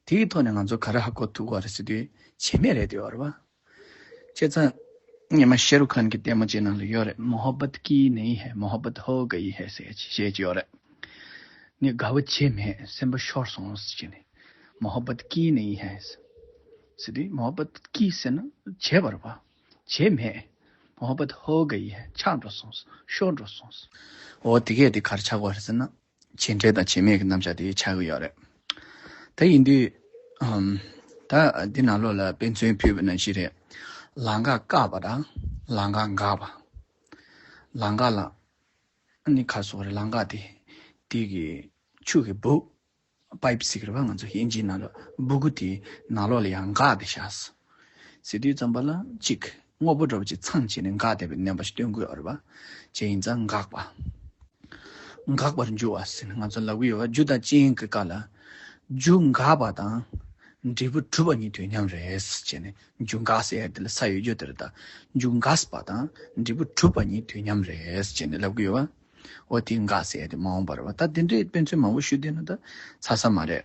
དེའི་ཐོག་ནས་ང་ཚོ་ག་རེ་ཧ་གོ་ཐུབ་པ་རེད་ཟེར་དུས་བྱེད་མེད་རེད་འདོད་པ་རེད་བ། བྱས་ཙང་། ཉི་མ་ཤེ་རུ་ཁན་གྱི་ལྟད་མོ་ཅིག་ནང་ལ་ཡོད་རེད། མོ་ཧོ་བད་ཀི་ནི་ཧེ་མོ་ཧོ་བད་ཧོ་ག་ཡི་ཧེ་ཟེར་ཞེས་ཅིག་ཡོད་རེད། ངས་དགའ་བོ་བྱས་མེད། སེམས་པ་ཤོར་སོང་ཟེར་ནས། མོ་ཧོ་བད་ཀི་ནི་ཧེ་ཟེར་དུས་མོ་ཧོ་བད་ཀི་ཟེར་ན་བྱས་པ་རེད་བ། བྱས་མེད། མོ་ཧོ་བད་ཧོ་ག་ཡི་ཧེ་ཆག་འགྲོ་སོང་ཤོར་འགྲོ་སོང་། འོ་དེ་གས་དེ་ག་རེ་ཆགས་པ་རེད་ཟེར་ན། བྱེད་འབྲེལ་དང་བྱེད་མེད་ཀྱི་རྣམ་གཞག་དེ་ཆགས་ཀྱི་ཡོད་རེད། ད་ཡིན་དུས། ཨམ། ད་འདི་ནང་ལོགས་ལ་དཔེ་མཚོན་ཕུལ་བ་ནང་བཞིན་རེད། ལམ་ཁ་བཀག་པ་དང་ལམ་ཁ་འགག་པ། ལམ་ཁ་ལ། ཨ་ནི་ཁ་སོགས་རེད། ལམ་ཁ་དེ། དེ་གི་ཆུ་གི་སྦུག་པའིབ་ཟེར་གི་རེད་པ། ང་ཚོ་དབྱིན་ཇིའི་ནང་ལ་སྦུ་གུ་དེ་ནང་ལོགས་ལ་ཡང་འགག་བསྡད་ཤག་ཟེར་དུས་ཙམ་པ་ལ་གཅིག་དངོས་པོ་འདྲ་པོ་ཅིག་ཚང་བྱས་ནས་འགག་བསྡད་པའི་བརྣན་པ་ཞིག་སྟོན་གི་ཡོད་རེད་པ། བྱས་ཡིན་ཙང་འགག་པ། འགག་པར་འགྱུར་བ་ཟེར་ནས་ང་ཚོ་ལབ་གི་ཡོད་པ། རྒྱུ་དང་རྐྱེན་གྱི་སྐབས་ལ། རྒྱུ་འགགས་པ་དང་། འབྲས་བུ་གྲུབ་པ་གཉིས་དུས་མཉམ་རེད་ཟེར་བྱས་ནས་རྒྱུ་འགག་ཟེར་ཡ་དེ་ལ་ས་ཡོད་རྒྱུ་དེ་རེད་ད། རྒྱུ་འགགས་པ་དང་འབྲས་བུ་གྲུབ་པ་གཉིས་དུས་མཉམ་རེད་ཟེར་བྱས་ནས་ལབ་གི་ཡོད་པ། འོ་དེ་འགག་ཟེར་ཡ་དེ་མ་འོངས་པ་རེད་པ། ད་དེ་འདྲའི་དཔེ་མཚོན་མང་པོ་ཞུས་བསྡད་ན་ད་ཚར་ས་མ་རེད།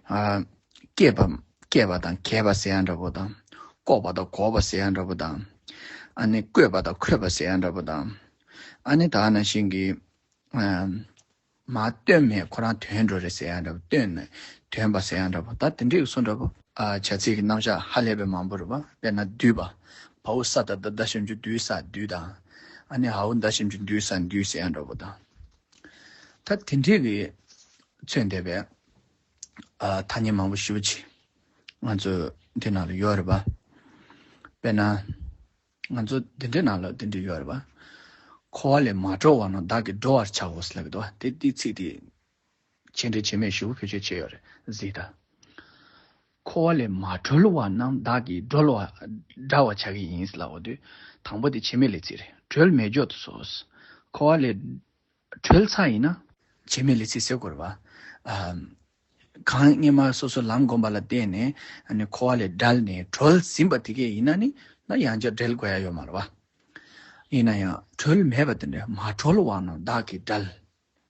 ཨ། སྐྱེས་པ། སྐྱེས་པ་དང་གས་པ་ཟེར་ཡ་འདྲ་པོ་དང་། བཀོག་པ་དང་གོག་པ་ཟེར་ཡ་འདྲ་པོ་དང་། ཨ་ནི་བཀོད་པ་དང་འཁོད་པ་ཟེར་ཡ་འདྲ་པོ་དང་། ཨ་ནི་ད་ནང་བཞིན་གྱི། ཨ། མ་བཏོན་མེད་ཁོ་རང་ཐོན་འགྲོ་རེད་ཟེར་ཡ་འདྲ་པོ། བཏོན་ནས་ཐོན་པ་ཟེར་ཡ་འདྲ་པོ། ད་དེ་འདྲའི་བཟོ་འདྲ་པོ། ཨ། བྱ་ཚིག་གི་རྣམ་གཞག་ཧ་ལས་པའི་མང་པོ་རེད་པ། དཔེར་ན་འདུས་པ། བའོ་ས་ད་བཏགས་སྡ་ཞབས་ཀྱུ་འདུས་ས་འདུས་དང་། ཨ་ནི་འའོ་འདའ་ཞབས་ཀྱུ་འདུས་ས་འདུས་ཟེར་ཡ་འདྲ་པོ་དང་། ད་དེ་འདྲའི་གི་མཚོན་བསྡད་པའི། ཨ། ཐ་སྙད་མང་པོ་ཞེ་པོ་ཅིག་ང་ཚོ་འདི་ནང་ལ་ཡོད་རེད་པ། དཔེར་ན། ང་ཚོ་འདི་འདྲའི་ནང་ལ་འདི་འདྲ་ཡོད་རེད་པ། འཁོར་བ་ལས་མ་གྲོལ་བ་རྣམས་བདག་གིས་སྒྲོལ་བར་བྱའོ་ཟེར་ལབ་ཀྱི་འདུག་པ། དེ་དེའི་ཚིག་དེ། བྱེད་འབྲེལ་བྱེད་མེད་ཞེ་པོ་བེད་སྤྱོད་བྱས་ཡོད་རེད་གཟིགས་དང་། འཁོར་བ་ལས་མ་གྲོལ་བ་རྣམས་བདག་གིས་སྒྲོལ་བ། བསྒྲལ་བར་བྱ་གི་ཡིན་ཟེར་ལབ་པ་དུས། དང་པོ་དེ་བྱེད་མེད་ལས་ཚིག་རེད། གྲོལ་མེད་འགྱོ་དུ་སོ། འཁོར་བ་ལས། གྲོལ་ཚར་ཡིན་ན། བྱེད་མེད་ལས་ཚིག་ཟེར་དགོས་རེད་པ། ཨ། གང་སྔོན་མ་སོ་སོ་ལམ་སྒོམ་པ་ལ་བརྟེན་ནས་ཨ་ནི་འཁོར་བ་ལས་བསྒྲལ་ནས་གྲོལ་ཟིན་པ་དེ་གས་ཡིན་ན་ནི་ན་ཡང་བསྐྱར་འབྲེལ་དགོས་ཡ་ཡོད་མ་རེད་པ། ཡིན་ན་ཡང་གྲོལ་མེད་པ་དེ་འདྲ་མ་གྲོལ་བ་རྣམས་བདག་གིས་བསྒྲལ།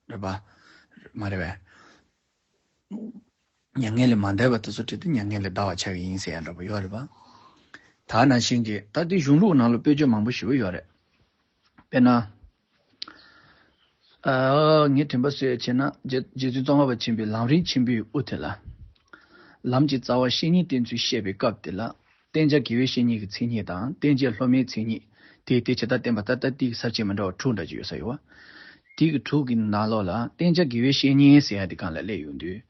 རེད་པ། མ་རེད་པས། མྱ་ངན་ལས་མ་འདའ་བ་དེ་ཚོ་བྲིས་ཏེ་མྱ་ངན་ལས་འདའ་བར་བྱ་གི་ཡིན་ཟེར་ཡ་འདྲ་པོ་ཡོད་རེད་པ། ད་ནང་བཞིན་གྱི་ད་ལྟའི་གཞུང་ལུགས་ནང་ལ་དཔེ་བརྗོད་མང་པོ་ཞེ་པོ་ཡོད་རེད། དཔེར་ན། ཨ། ངས་དྲན་པ་གསོས་བྱས་ན་རྗེ་རྗེ་བཙུན་ཙོང་ཁ་པ་ཆེན་པོའི་ལམ་རིམ་ཆེན་པོའི་དབུ་དེ་ལ། ལམ་གྱི་རྩ་བ་བཤེས་གཉེན་བསྟེན་ཚུལ་བཤད་པའི་སྐབས་དེ་ལ། བསྟེན་བྱ་དགེ་བའི་བཤེས་གཉེན་གྱི་མཚན་ཉིད་དང་བསྟེན་བྱ་སློབ་མའི་མཚན་ཉིད། དེ་དེ་ཇི་ལྟར་བསྟེན་པ་ལྟར་ལྟར་ཏིག་ས་བཅད་མི་འདྲ་བ་དྲུག་འདྲ་ཅིག་ཡོད་ས་ཡོད་པ། དེ་གི་དྲུག་གི་ནང་ལོགས་ལ་བསྟེན་བྱ་དགེ་བའི་བཤེས་གཉེན་ཟེར་ཡ་དེ་སྒང་ལ་སླེབས་ཡོང་དུས།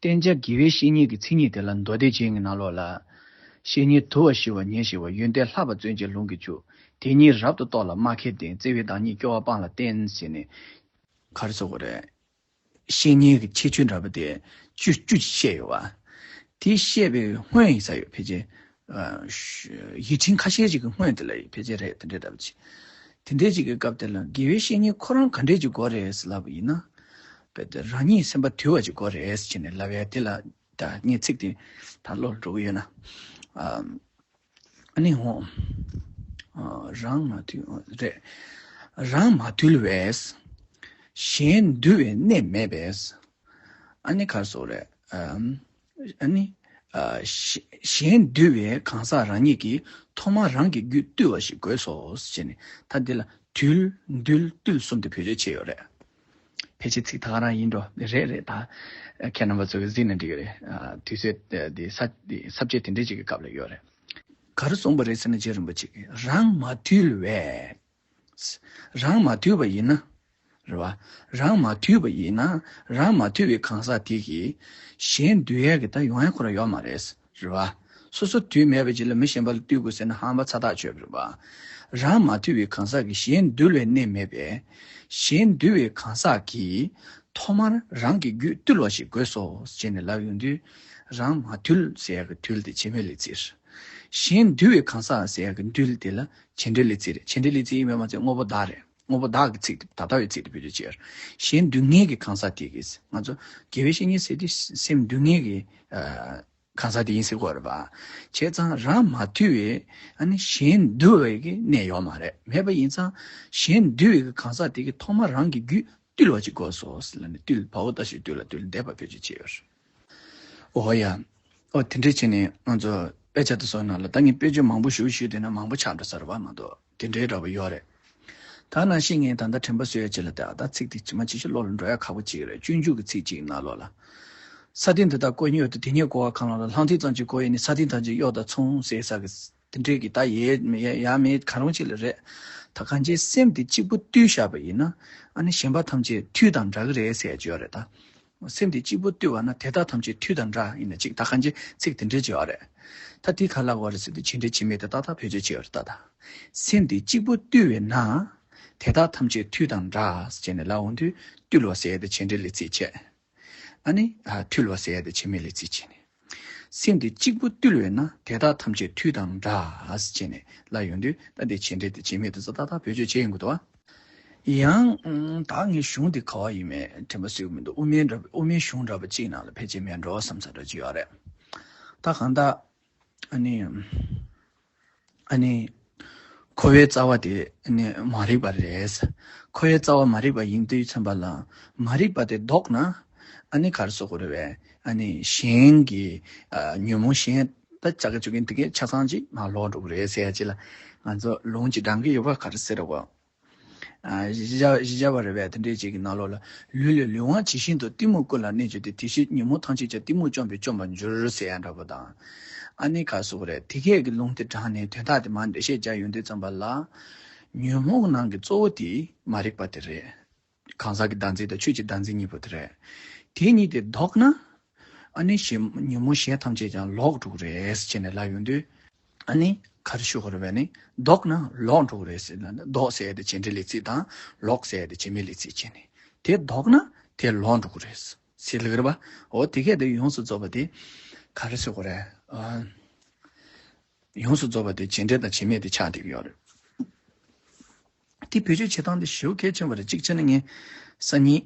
བསྟེན་བྱ་དགེ་བའི་བཤེས་གཉེན་གྱི་མཚན་ཉིད་དེ་ལ་མདོ་སྡེ་རྒྱན་གྱི་ནང་ལོགས་ལ། བཤེས་གཉེན་དུལ་བ་ཞི་བ་ཉེར་ཞི་བ། ཡོན་ཏན་ལྷག་པ་བརྩོན་ཅིང་ལུང་གིས་ཕྱུག་དེ་ཉིད་རབ་ཏུ་རྟོགས་ལ་སྨྲ་མཁས་ལྡན། བརྩེ་བའི་བདག་ཉིད་སྐྱོ་བ་སྤངས་ལ་བསྟེན། ཟེར་ནས་ག་རེ་ཟེར་དགོས་རེད། བཤེས་གཉེན་གྱི་ཁྱད་ཆོས་འདྲ་པོ་དེ་བཅུ་བཅུ་ཅིག་བཤད་ཡོད་པ། དེ་བཤད་པའི་སྔོན་ཡིན་ས་ཡོད་ཕལ་ཆེར། ཨ་ཡིག་ཕྲེང་ཁ་ཤས་ཅིག་གི་སྔོན་དེ་ལ་ཕལ་ཆེར་རེད་དེ་འདྲའི་འདྲ་པོ་ཅིག་དེ་འདྲའི་ཅིག་གི་སྐབས་དེ་ལ་དགེ་བའི་བཤེས་གཉེན་ཁོ་རང་ག་འདྲས་ཅིག་དགོས་རེད་ཟེར་ལབ་པ་ཡིན་ན། དཔེ་དེ་རང་ཉིད་སེམས་པ་དུལ་བ་ཅིག་དགོས་རེད་ཟེར་ནས་ལབ་ཡ་དེ་ལ་ད་ངས་ཚིག་དེ་ད་བློ་ལ་འགྲོ་གི་ཡོད་ན། ཨ་ཨ་ནི་འོ། ཨ་རང་མ་དུལ་རེད། རང་མ་དུལ་བས། གཞན་འདུལ་བའི་གནས་མེད་པས། ཨ་ནི་ག་རེ་ཟེར་དགོས་རེད། ཨ་ཨ་ནི་ཨ་གཞན་གཞན་འདུལ་བའི་གང་ཟག་རང་ཉིད་ཀྱིས་ཐོག་མར་རང་གི་རྒྱུད་བཏུལ་བ་ཞིག་དགོས་སོ་ཞེས་ནས་ད་འདི་ལ་དུལ་འདུལ་བཏུལ་གསུམ་དེ་བེད་སྤྱོད་བྱས་ཡོད་རེད། ཕལ་ཆེར་ཚིག་ད་ག་རང་ཡིན་འགྲོ། རེད་རེད། ད་ཁྱེད་རྣམ་པ་ཚོ་གིས་གཟིགས་ན་འགྲིག་གི་རེད། ཨ་དུས་ཚོད་འདི་ས་འདི་ས་བཅད་དེ་འདྲའི་ཅིག་གི་སྐབས་ལ་ཡོད་རེད། ག་རེ་གསུངས་པ་རེད་ཟེར་ན་རྗེ་རིན་པོ་ཆེ་གིས་རང་མ་དུལ་བས། རང་མ་དུལ་བ་ཡིན་ན། རེད་བ། རང་མ་དུལ་བ་ཡིན་ན། རང་མ་དུལ་བའི་གང་ཟག་དེ་གིས་གཞན་འདུལ་ཡས་ཀྱི་ད་ཡོང་ཡས་ཁོ་རང་ཡོད་མ་རེད། རེད་བ། སོ་སོ་དུལ་མེད་པ་ཅིག་ལ་མི་གཞན་པ་ལ་བཏུལ་དགོས་ཟེར་ན་ཧམ་པ་ཚ་ཐག་ཆོད་པ་རེད་བ། རང་མ་དུལ་བའི་གང་ཟག་གིས་གཞན་འདུལ་བའི་གནས་མེད་པས། གཞན་འདུལ་བའི་གང་ཟག་གིས་ཐོག་མར་རང་གི་རྒྱུད་བཏུལ་བ་ཞིག་དགོས་སོ་ཞེས་ནས་ལབ་ཡོང་དུས། རང་མ་དུལ་ཟེར་ཡག་གི་དུལ་དེ་བྱེད་མེད་ལས་ཚིག་གཞན་འདུལ་བའི་གང་ཟག་ཟེར་ཡག་གི་འདུལ་དེ་ལ་བྱེད་འབྲེལ་ལས་ཚིག་རེད། བྱེད་འབྲེལ་ལས་ཚིག་ཡིན་པས་མ་ཚད་དངོས་པོ་བདག་རེད། དངོས་པོ་བདག་གི་ཚིག་དེ་ད་ལྟ་བའི་ཚིག་དེ་བེད་སྤྱོད་བྱས། གཞན་འདུལ་མཁན་གྱི་གང་ཟག་དེ་གིས་ང་ཚོ་དགེ་བའི་བཤེས་གཉེན་ཟེར་དུས་སེམས་འདུལ་མཁན་གྱི་ཨ་གང་ཟག་དེ་ཡིན་ཟེར་དགོས་རེད་པ། བྱས་ཙང་རང་མ་དུལ་བའི་ཨ་ནི་གཞན་འདུལ་བའི་གི་གནས་ཡོད་མ་རེད། མེད་པ་ཡིན་ཙང་གཞན་འདུལ་བའི་གི་གང་ཟག་དེ་གིས་ཐོག་མར་རང་གི་རྒྱུད་བཏུལ་བ་ཅིག་དགོས་སོ་ཟེར་ལབ་ནས་བཏུལ་བའོ་ད་ཞིག་བཏུལ་ལ་བཏུལ་འདས་པ་བེད་སྤྱོད་བྱས་ཡོད་རེད། འོ་ཡ། འོ་དེ་འདྲས་བྱས་ནས་ང་ཚོ་དཔེ་ཆ་དེ་ཚོའི་ནང་ལ་ད་ངས་དཔེ་བརྗོད་མང་པོ་ཞུ་ཞུས་བསྡད་ན་མང་པོ་ཆགས་འགྲོ་ས་རེད་པ་མ་གཏོགས་དེ་འདྲའི་འདྲ་པོ་ཡོད་རེད། ད་ནང་བཞིན་ངས་ད་ལྟ་དྲན་པ་གསོ་ཡ་ཅིག་ལ་ད་ད་ཚིག་དེ་ཇི་མ་ཇི་བཞིན་བློ་ལ་འགྲོ་ཡ་ཁག་པོ་ཅིག་རེད། སྤྱོད་འཇུག་གི་ཚིག་ཅིག་ནང་ལོགས་ལ། ས་སྟེང་འདི་དག་ཀོ་ཉིད་འོད་དུ། དེ་ཉིད་གོ་བ་གང་ལ་ལྷག་ལྷང་ཐིག་ཙམ་གྱིས་གོ་ཡི་ནི། ས་སྟེང་ཐམས་ཅད་གཡོ་དང་མཚུངས་ཟེར་ས་གི་དེ་འདྲའི་གི་ད་ཡེ་ཡ་མེད་གང་རུང་ཅིག་ལ་རེད། ད་གང་ཅི་སེམས་དེ་གཅིག་པུ་བཏུལ་བཞག་པ་ཡིན་ན་ཨ་ནི་གཞན་པ་ཐམས་ཅད་དུས་དང་འདྲ་གི་རེད་ཟེར་ཡ་ཅིག་ཡོད་རེད་ད། སེམས་དེ་གཅིག་པུ་བཏུལ་བ་ན་དེ་དག་ཐམས་ཅད་དུས་དང་འདྲ་ཡིན་ན་གཅིག་ད་གང་ཅི་ཚིག་དེ་འདྲའི་ཅིག་ཡོད་རེད། ད་དེ་ག་ལ་གོ་རེད་ཟེར་དུས་བྱེད་འབྲེལ་བྱེད་མེད་དེ་ཏག་ཏག་བེད་སྤྱོད་བྱས་ཡོད་རེད་ད་ད། སེམས་དེ་གཅིག་པུ་བཏུལ་བས་ན། དེ་དག་ཐམས་ཅད་དུས་དང་འདྲ་ཟེར་ནས་ལབ་འོང་དུས་བཏུལ་བ་ཟེར་ཡ་དེ་བྱེད་འབྲེལ་ལས་ཚིག་བྱས། ཨ་ནི་ཨ་ཐུལ་བ་ཟེར་ཡ་དེ་བྱེད་མེད་ལས་ཚིག་བྱས་ནས། སེམས་དེ་གཅིག་པུ་བཏུལ་བས་ན་དེ་དག་ཐམས་ཅད་དུས་དང་འདྲ་ཟེར་ནས་ལབ་ཡོང་དུས་ད་དེ་བྱེད་འབྲེལ་དེ་བྱེད་མེད་དེ་ཚོ་ཏག་ཏག་བེད་སྤྱོད་བྱས་ཡོང་གི་འདུག་བ། ཡང་ཨང་ད་ངས་གཞུང་འདི་ག་བ་ཡིན་མེད་དྲན་པ་གསོས་ཀྱི་མི་འདུག་དབུ་མའི་འདྲ་དབུ་མའི་གཞུང་འདྲ་པོ་གཅིག་ནང་ལ་ཕལ་ཆེར་མེད་འགྲོ་བསམ་ས་འདྲ་ཅིག་ཡོད་རེད། ད་གང་ལྟར་ཨ་ནི་ཨ་ནི་འཁོར་བའི་རྩ་བ་དེ་ཨ་ནི་མ་རིག་པ་རེད། འཁོར་བའི་རྩ་བ་མ་རིག་པ་ཡིན་དུས་ཙམ་པ་ལ་མ་རིག་པ་དེ་ལྡོག་ན་ཨ་ནི་ག་རེ་ཟེར་དགོས་རེད་པས། ཨ་ནི་གཞན་གྱི་ཨ་ཉོན་མོངས་གཞན་ད་ཅག་གི་བཅུ་རྒྱན་དེ་གའི་ཆ་ཚང་ཅིག་མར་ལོག་འགྲོ་གི་རེད་ཟེར་ཡ་ཅིག་ལ་ང་ཚོ་ལུང་ཅིག་འདྲེན་གྱི་ཡོད་པ་ག་རེ་ཟེར་རེད་གོ། ཨ་གཞི་བཞག་གཞི་བཞག་པ་རེད་པས། དེ་འདྲའི་ཅིག་གི་ནང་ལོགས་ལ་ལུས་ལས་ལུས་དབང་ཇི་བཞིན་དུ་གཏི་མུག་ཀུན་ལ་གནས་གྱུར་ཏེ། དེ་ཕྱིར་ཉོན་མོངས་ཐམས་ཅད་ཀྱང་གཏི་མུག་བཅོམ་པས་བཅོམ་པར་འགྱུར་ཟེར་ཡ་འདྲ་པོ་དང་། ཨ་ནི་ག་སོགས་རེད། དེ་སྐད་ཀྱི་ལུང་དེ་དྲངས་ནས་དོན་དག་དེ་མར་འགྲེལ་བཤད་རྒྱག་ཡོང་དུས་ཙམ་པ་ལ། ཉོན་མོངས་ནང་གི་གཙོ་བོ་དེ་མ་རིག་པ་དེ་རེད། གང་ཟག་གི་བདག་འཛིན་དང་ཆོས་ཀྱི་བདག་འཛིན་གཉིས་པོ་དེ་རེད། དེ་གཉིས་དེ་ལྡོག་ན། ཨ་ནི་གཞན་ཉོན་མོངས་གཞན་ཐམས་ཅད་ཀྱང་ལོག་འགྲོ་གི་རེད་ཟེར་ནས་ལབ་ཡོང་དུས། ཨ་ནི་ག་རེ་ཞུ་དགོས་རེད་པས་ནི་ལྡོག་ན་ལོག་འགྲོ་གི་རེད་ཟེར་ན་ལྡོག་ཟེར་ཡ་དེ་བྱེད་འབྲེལ་ལས་ཚིག་དང་ལོག་ཟེར་ཡ་དེ་བྱེད་མེད་ལས་ཚིག་བྱས་ནས་དེ་ལྡོག་ན་དེ་ལོག་འགྲོ་གི་རེད་ཟེར་ལབ་ཀྱི་རེད་པ། འོ་དེ་གས་དེ་ཡོངས་སུ་རྫོགས་པ་དེ་ག་རེ་ཞུ་དགོས་རེད། ཨ། ཡོངས་སུ་རྫོགས་པ་དེ་བྱེད་འབྲེལ་དང་བྱེད་མེད་དེ་ཆགས་བསྡད་ཀྱི་ཡོད་རེད། དེ་བེད་སྤྱོད་བྱེད་སྟངས་དེ་ཞེ་པོ་གལ་ཆེན་པོ་རེད། གཅིག་བྱས་ན་ངས་སང་ཉིན་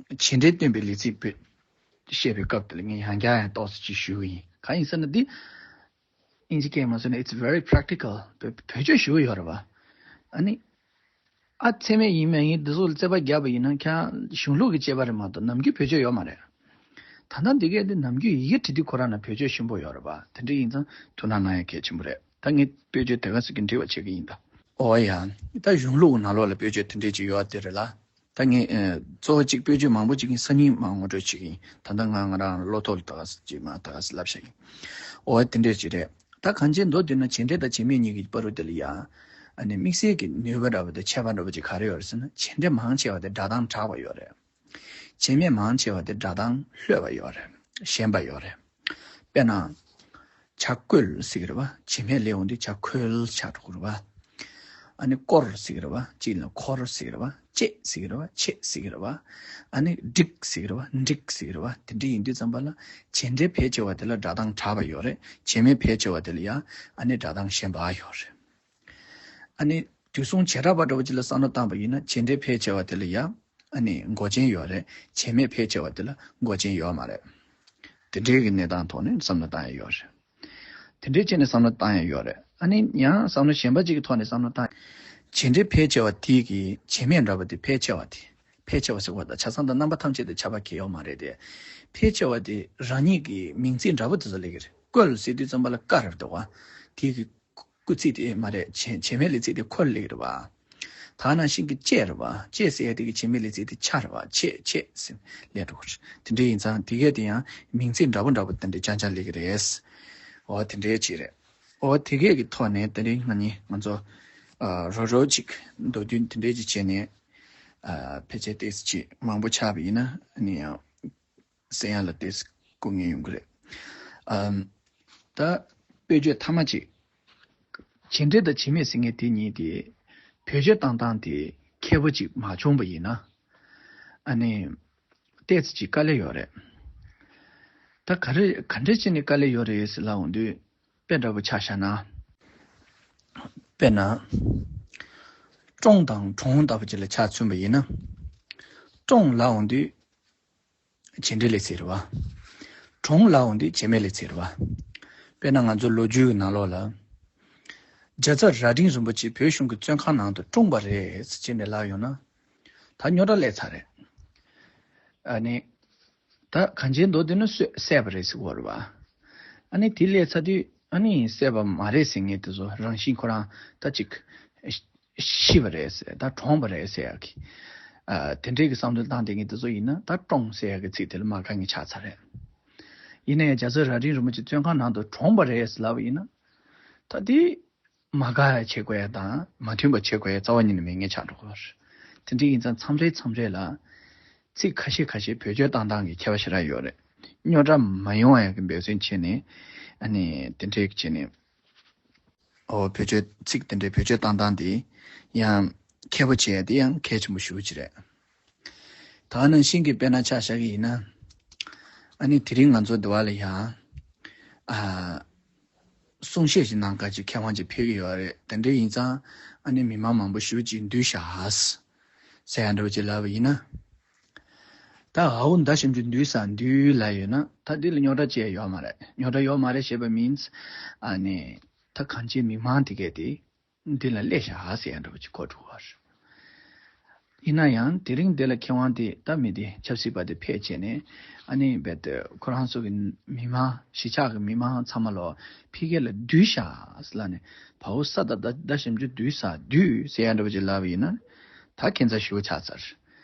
བྱེད་འབྲེལ་སྟོན་པའི་ལས་ཚིག་བེད་བཤད་པའི་སྐབས་དེ་ལ་ངས་ཡང་བསྐྱར་ཡང་ཏོག་ཙམ་ཅིག་ཞུ་གི་ཡིན། གང་ཡིན་ཟེར་ན་འདི་ཨིན་ཇི་སྐད་མ་ཟེར་ན་it's very practical བེད་སྤྱོད་ཞེ་པོ་ཡོད་རེད་པ། ཨ་ནི། ཨ་ཚད་མེད་ཡིན་མིན་ཡིན་འདི་ཚོ་ལ་རྩོད་པ་རྒྱག་པ་ཡིན་ན་ཁྱེད་རང་གཞུང་ལུགས་ཀྱི་དཔྱད་པ་རེད་མ་གཏོགས་ནམ་རྒྱུན་བེད་སྤྱོད་ཡོད་མ་རེད། ད་ལྟ་འདི་གས་འདི་ནམ་རྒྱུན་ཡི་གེ་བྲིས་དུས་ཁོ་རང་ན་བེད་སྤྱོད་ཞིམ་པོ་ཡོད་རེད་པ། དེ་འདྲ་ཡིན་ཙང་ཐུགས་སྣང་གནང་ཡ་གལ་ཆེན་པོ་རེད། ད་ངས་དཔེ་བརྗོད་དེ་ག་ཟིག་གི་འབྲི་བ་བྱེད་ཀྱི་ཡིན་ད། ཨོ་ཡ། ད་གཞུང་ལུགས་ནང་ལོགས་ལ་དཔེ་བརྗོད་དེ་འདྲས་ཅིག་ཡོད་དེ་རེད་ལ། ད་ངས་ཨ་གཙོ་བོ་གཅིག་དཔེ་བརྗོད་མང་པོ་ཅིག་ཡིན་སང་ཉིན་མར་ངོ་སྤྲོད་བྱེད་ཀྱི་ཡིན། ད་ལྟ་ང་ང་རང་བློ་ཐོག་ལ་ད་ག་ཟིག་ཅིག་མར་ད་ག་ཟིག་ལབ་བཞག་ཡིན། ཨོ་དེ་འདྲས་ཅིག་རེད། ད་གང་ཅི་མདོར་བསྡུས་ན་བྱེད་འབྲེལ་དང་བྱེད་མེད་གཉིས་ཀྱི་བར་དུ་དེ་ལ་ཡ། ཨ་ནི་དམིགས་བསལ་གྱི་ནུས་པ་འདྲ་པོ་དང་ཁྱད་པར་འདྲ་པོ་ཅིག་ག་རེ་ཡོད་རེད་ཟེར་ན་བྱེད་འབྲེལ་མང་ཆེ་བ་དེ་སྒྲ་གདངས་དྲག་པ་ཡོད་རེད། བྱེད་མེད་མང་ཆེ་བ་དེ་སྒྲ་གདངས་ལྷོད་པ་ཡོད་རེད། ཞན་པ་ཡོད་རེད། དཔེར་ན། བྱ་བཀོལ་ཟེར་གི་རེད་བ། བྱེད་མེད་ལས་འོང་དུས་བྱ་བཀོལ་ཆགས་འགྲོ་གི་རེད་བ། ཨ་ནི་བསྐོར་ཟེར་གི་རེད་བ། གཅིག་ལ་འཁོར་ཟེར་གི་རེད་བ། བཅད་ཟེར་གི་རེད་བ། ཆད་ཟེར་གི་རེད་བ། ཨ་ནི་བསྒྲིགས་ཟེར་གི་རེད་བ། འགྲིགས་ཟེར་གི་རེད་བ། དེ་འདྲ་ཡིན་དུས་ཙམ་པ་ལ་བྱེད་འབྲེལ་ཕལ་ཆེ་བ་དེ་ལ་སྒྲ་གདངས་དྲག་པ་ཡོད་རེད། བྱེད་མེད་ཕལ་ཆེ་བ་དེ་ལ་ཡང་ཨ་ནི་སྒྲ་གདངས་ཞན་པ་ཡོད་རེད། ཨ་ནི་དུས་གསུམ་བྱེ་བྲག་པ་འདྲ་བོ་ཅིག་ལ་བསམ་བློ་བཏང་པ་ཡིན་ན་བྱེད་འབྲེལ་ཕལ་ཆེ་བ་དེ་ལ་ཡང་ཨ་ནི་མགོ་ཅན་ཡོད་རེད། བྱེད་མེད་ཕལ་ཆེ་བ་དེ་ལ་མགོ་ཅན་ཡོད་མ་རེད། དེ་འདྲའི་གི་གནས་སྟངས་ཐོག་ནས་བསམ་བློ་བཏང་ཡ་ཡོད་རེད། དེ་འདྲའི་བྱས་ནས་བསམ་བློ་བཏང་ཡ་ཡོད་རེད། ཨ་ནི་ཡང་བསམ་བློ་གཞན་པ་ཅིག་གི་ཐོག་ནས་བསམ་བློ་བཏང་། བྱེད་འབྲེལ་ཕལ་ཆེ་བ་དེ་གི་བྱེད་མེད་འདྲ་བ་དེ་ཕལ་ཆེ་བ་དེ། ཕལ་ཆེ་བ་ཟེར་བ་དང་ཆ་ཚང་དང་རྣམ་པ་ཐམས་ཅད་དེ་ཁྱབ་པ་གལ་ཡོད་མ་རེད་དེ། ཕལ་ཆེ་བ་དེ་རང་ཉིད་ཀྱི་མིང་ཚིག་འདྲ་བོ་དེ་ཚོ་ལས་ཀྱི་རེད། བཀོལ་ཟེར་དུས་ཙམ་པ་ལ་བཀར་འདུག་བ། དེ་གི་སྐུལ་ཚིག་དེ་མ་རེད། བྱེད་བྱེད་མེད་ལས་ཚིག་དེ་འཁོར་ལས་ཀྱི་རེད་བ། ད་ནང་བཞིན་གྱི་བཅད་རེད་བ། བཅད་ཟེར་ཡ་དེ་གི་བྱེད་མེད་ལས་ཚིག་དེ་ཆ་རེད་བ། ཆད་ཆད་ཟེར་ལས་འགྲོ་གི་རེད། དེ་འདྲ་ཡིན་ཙང་དེ་གས་དེ་ཡང་མིང་ཚིག་འདྲ་བོ་འདྲ་བོ་དེ་འདྲ་རྐྱང་རྐྱང་ལས་ཀྱི་རེད། འོ་དེ་འདྲའི་ཅིག་རེད། འོ་དེ་གས་ཀྱི་ཐོག་ནས་དེ་རིང་ང་གཉིས་ང་ཚོ་ཨ་རོ་རོ་ཅིག་མདོ་རྒྱུད་དེ་འདྲའི་ཅིག་བྱས་ནས་ཨ་ཕལ་ཆེར་ཏོག་ཙམ་ཅིག་མང་པོ་ཆགས་པ་ཡིན་ན་ཨ་ནི་ཡང་གསན་ཡ་ལ་ཏོག་ཙམ་སྐུ་ངལ་ཡོང་གི་རེད། ཨམ། ད་དཔེ་བརྗོད་ཐ་མ་ཅིག་བྱེད་འབྲེལ་དང་བྱེད་མེད་ཟེར་མཁན་དེ་གཉིས་དེ་བེད་སྤྱོད་བཏང་སྟངས་དེ་མཁས་པོ་ཅིག་མ་བྱུང་པ་ཡིན་ན་ཨ་ནི་ཏོག་ཙམ་ཅིག་དཀའ་ལས་ཡོད་རེད། ད་ག་རེ་ག་འདྲ་བྱས་ནས་དཀའ་ལས་ཡོད་རེད་ཟེར་ལབ་འོང་དུས། དཔེ་འདྲ་པོ་ཆ་བཞག་ན། དཔེར་ན། ཀྲོང་དང་གྲོང་ལྟ་བུ་ཅིག་ལ་ཆ་མཚོན་པ་ཡིན་ན། ཀྲོང་ལབ་འོང་དུས། བྱེད་འབྲེལ་ལས་ཚིག་རེད་བ། གྲོང་ལབ་འོང་དུས་བྱེད་མེད་ལས་ཚིག་རེད་བ། དཔེར་ན་ང་ཚོ་ལོ་རྒྱུས་ཀྱི་ནང་ལོགས་ལ། རྒྱལ་ཚབ་རྭ་སྒྲེང་རིན་པོ་ཆེ་བོད་གཞུང་གི་བཙོན་ཁང་ནང་དུ་བཀྲོངས་པ་རེད་ཟེར་བྱས་ནས་ལབ་ཡོང་ན། ད་རྙོག་དྲ་སླེབས་ཚར་རེད། ཨ་ནི། ད་གང་ཅིའི་མདོ་དེ་ནི་སོས་བསད་པ་རེད་ཟེར་གོ་རེད་བ། ཨ་ནི་དེ་སླེབས་ཚར་དུས་ཨ་ནི་བསད་པ་མ་རེད་ཟེར་མཁན་དེ་ཚོ་རང་བཞིན་ཁོ་རང་ད་ཅིག་ཤི་བ་རེད་ཟེར། ད་གྲོངས་པ་རེད་ཟེར་ཡག་གི། ཨ་དེ་འདྲའི་གི་བསམ་བློ་བཏང་བསྡད་མཁན་དེ་ཚོ་ཡིན་ན་ད་ཀྲོང་ཟེར་ཡག་གི་ཚིག་དེ་ལ་མ་དགའ་མཁན་ཆགས་ཚར་རེད། ཡིན་ན་ཡང་རྒྱལ་ཚབ་རྭ་སྒྲེང་རིན་པོ་ཆེ་བཙོན་ཁང་ནང་དུ་གྲོངས་པ་རེད་ཟེར་ལབ་པ་ཡིན་ན། ད་དེ། མ་དགའ་བ་བྱེད་དགོས་ཡ་དང་མ་མཐུན་པ་བྱེད་དགོས་ཡ་རྩ་བ་ཉིད་ནས་མེད་མཁན་ཆགས་འགྲོ་གི་རེད། དེ་འདྲ་ཡིན་ཙང་མཚམས་རེ་མཚམས་རེ་ལ་ཚིག་ཁ་ཤས་ཁ་ཤས་བེད་སྤྱོད་བཏང་སྟངས་ཀྱི་ཁྱད་པར་ཞེ་དྲག་ཡོད་རེད། རྙོག་དྲ་མ་ཡོང་བ་ཡ་གི་འབད་བརྩོན་བྱས་ནས་ཨ་ནི་དེ་འདྲས་བྱས་ནས་ཨོ་བེད་སྤྱོད་ཚིག་དེ་འདྲས་བེད་སྤྱོད་བཏང་སྟངས་དེ་ཡང་མཁས་པོ་བྱས་ཡ་དེ་ཡང་གལ་ཆེན་པོ་ཞེ་པོ་ཅིག་རེད། ད་ནང་བཞིན་གྱི་དཔེར་ན་ཆ་བཞག་གི་ཡིན་ན། ཨ་ནི་དེ་རིང་ང་ཚོ་འདི་བ་ལ་ཡང་། ཨ། གསུང་བཤད་ཅིག་གནང་ག་ཅིག་མཁས་དབང་ཅིག་ཕེབས་ཀྱི་ཡོད་རེད། དེ་འདྲ་ཡིན་ཙང་ཨ་ནི་མི་མང་མང་པོ་ཞེ་པོ་ཅིག་འདུས་ཤག་ཟེར་ཡ་འདྲ་བོ་ཅིག་ལབ་པ་ཡིན་ན། ད་འ་འོ་མདའ་ཞབས་ཀྱུ་འདུས་ས་འདུས་ལབ་ཡོད་ན་ད་འདི་ལ་རྙོག་དྲ་ཅིག་ཡོད་མ་རེད། རྙོག་དྲ་ཡོད་མ་རེད་ཞེས་པ་མིན། ཨ་ནི་ད་གང་ཅིའི་མི་མང་དེ་གས་དེ། འདི་ལ་སླེབས་ཤག་ཟེར་ཡ་འདྲ་བོ་ཅིག་གོ་འགྲོ་བ་རེད། ཡིན་ན་ཡང་དེ་རིང་འདི་ལ་མཁས་དབང་དེ་ད་མི་དེ་ཆབ་སྲིད་པ་དེ་ཕེབས་བྱས་ནས་ཨ་ནི་རྦད་དེ་ཁོ་རང་ཚོ་གི་མི་མང་གཞིས་ཆགས་ཀྱི་མི་མང་ཚང་མ་ལོ་ཕ་གི་ལ་འདུས་ཤག་ཟེར་ལབ་ནས་བ་འོ་ས་ད་ད་ད་ཞབས་ཀྱུ་འདུས་ས་འདུས་ཟེར་ཡ་འདྲ་བོ་ཅིག་ལབ་པ་ཡིན་ན་ད་ཁྱད་མཚར་ཞེ་པོ་ཆགས་ཚར།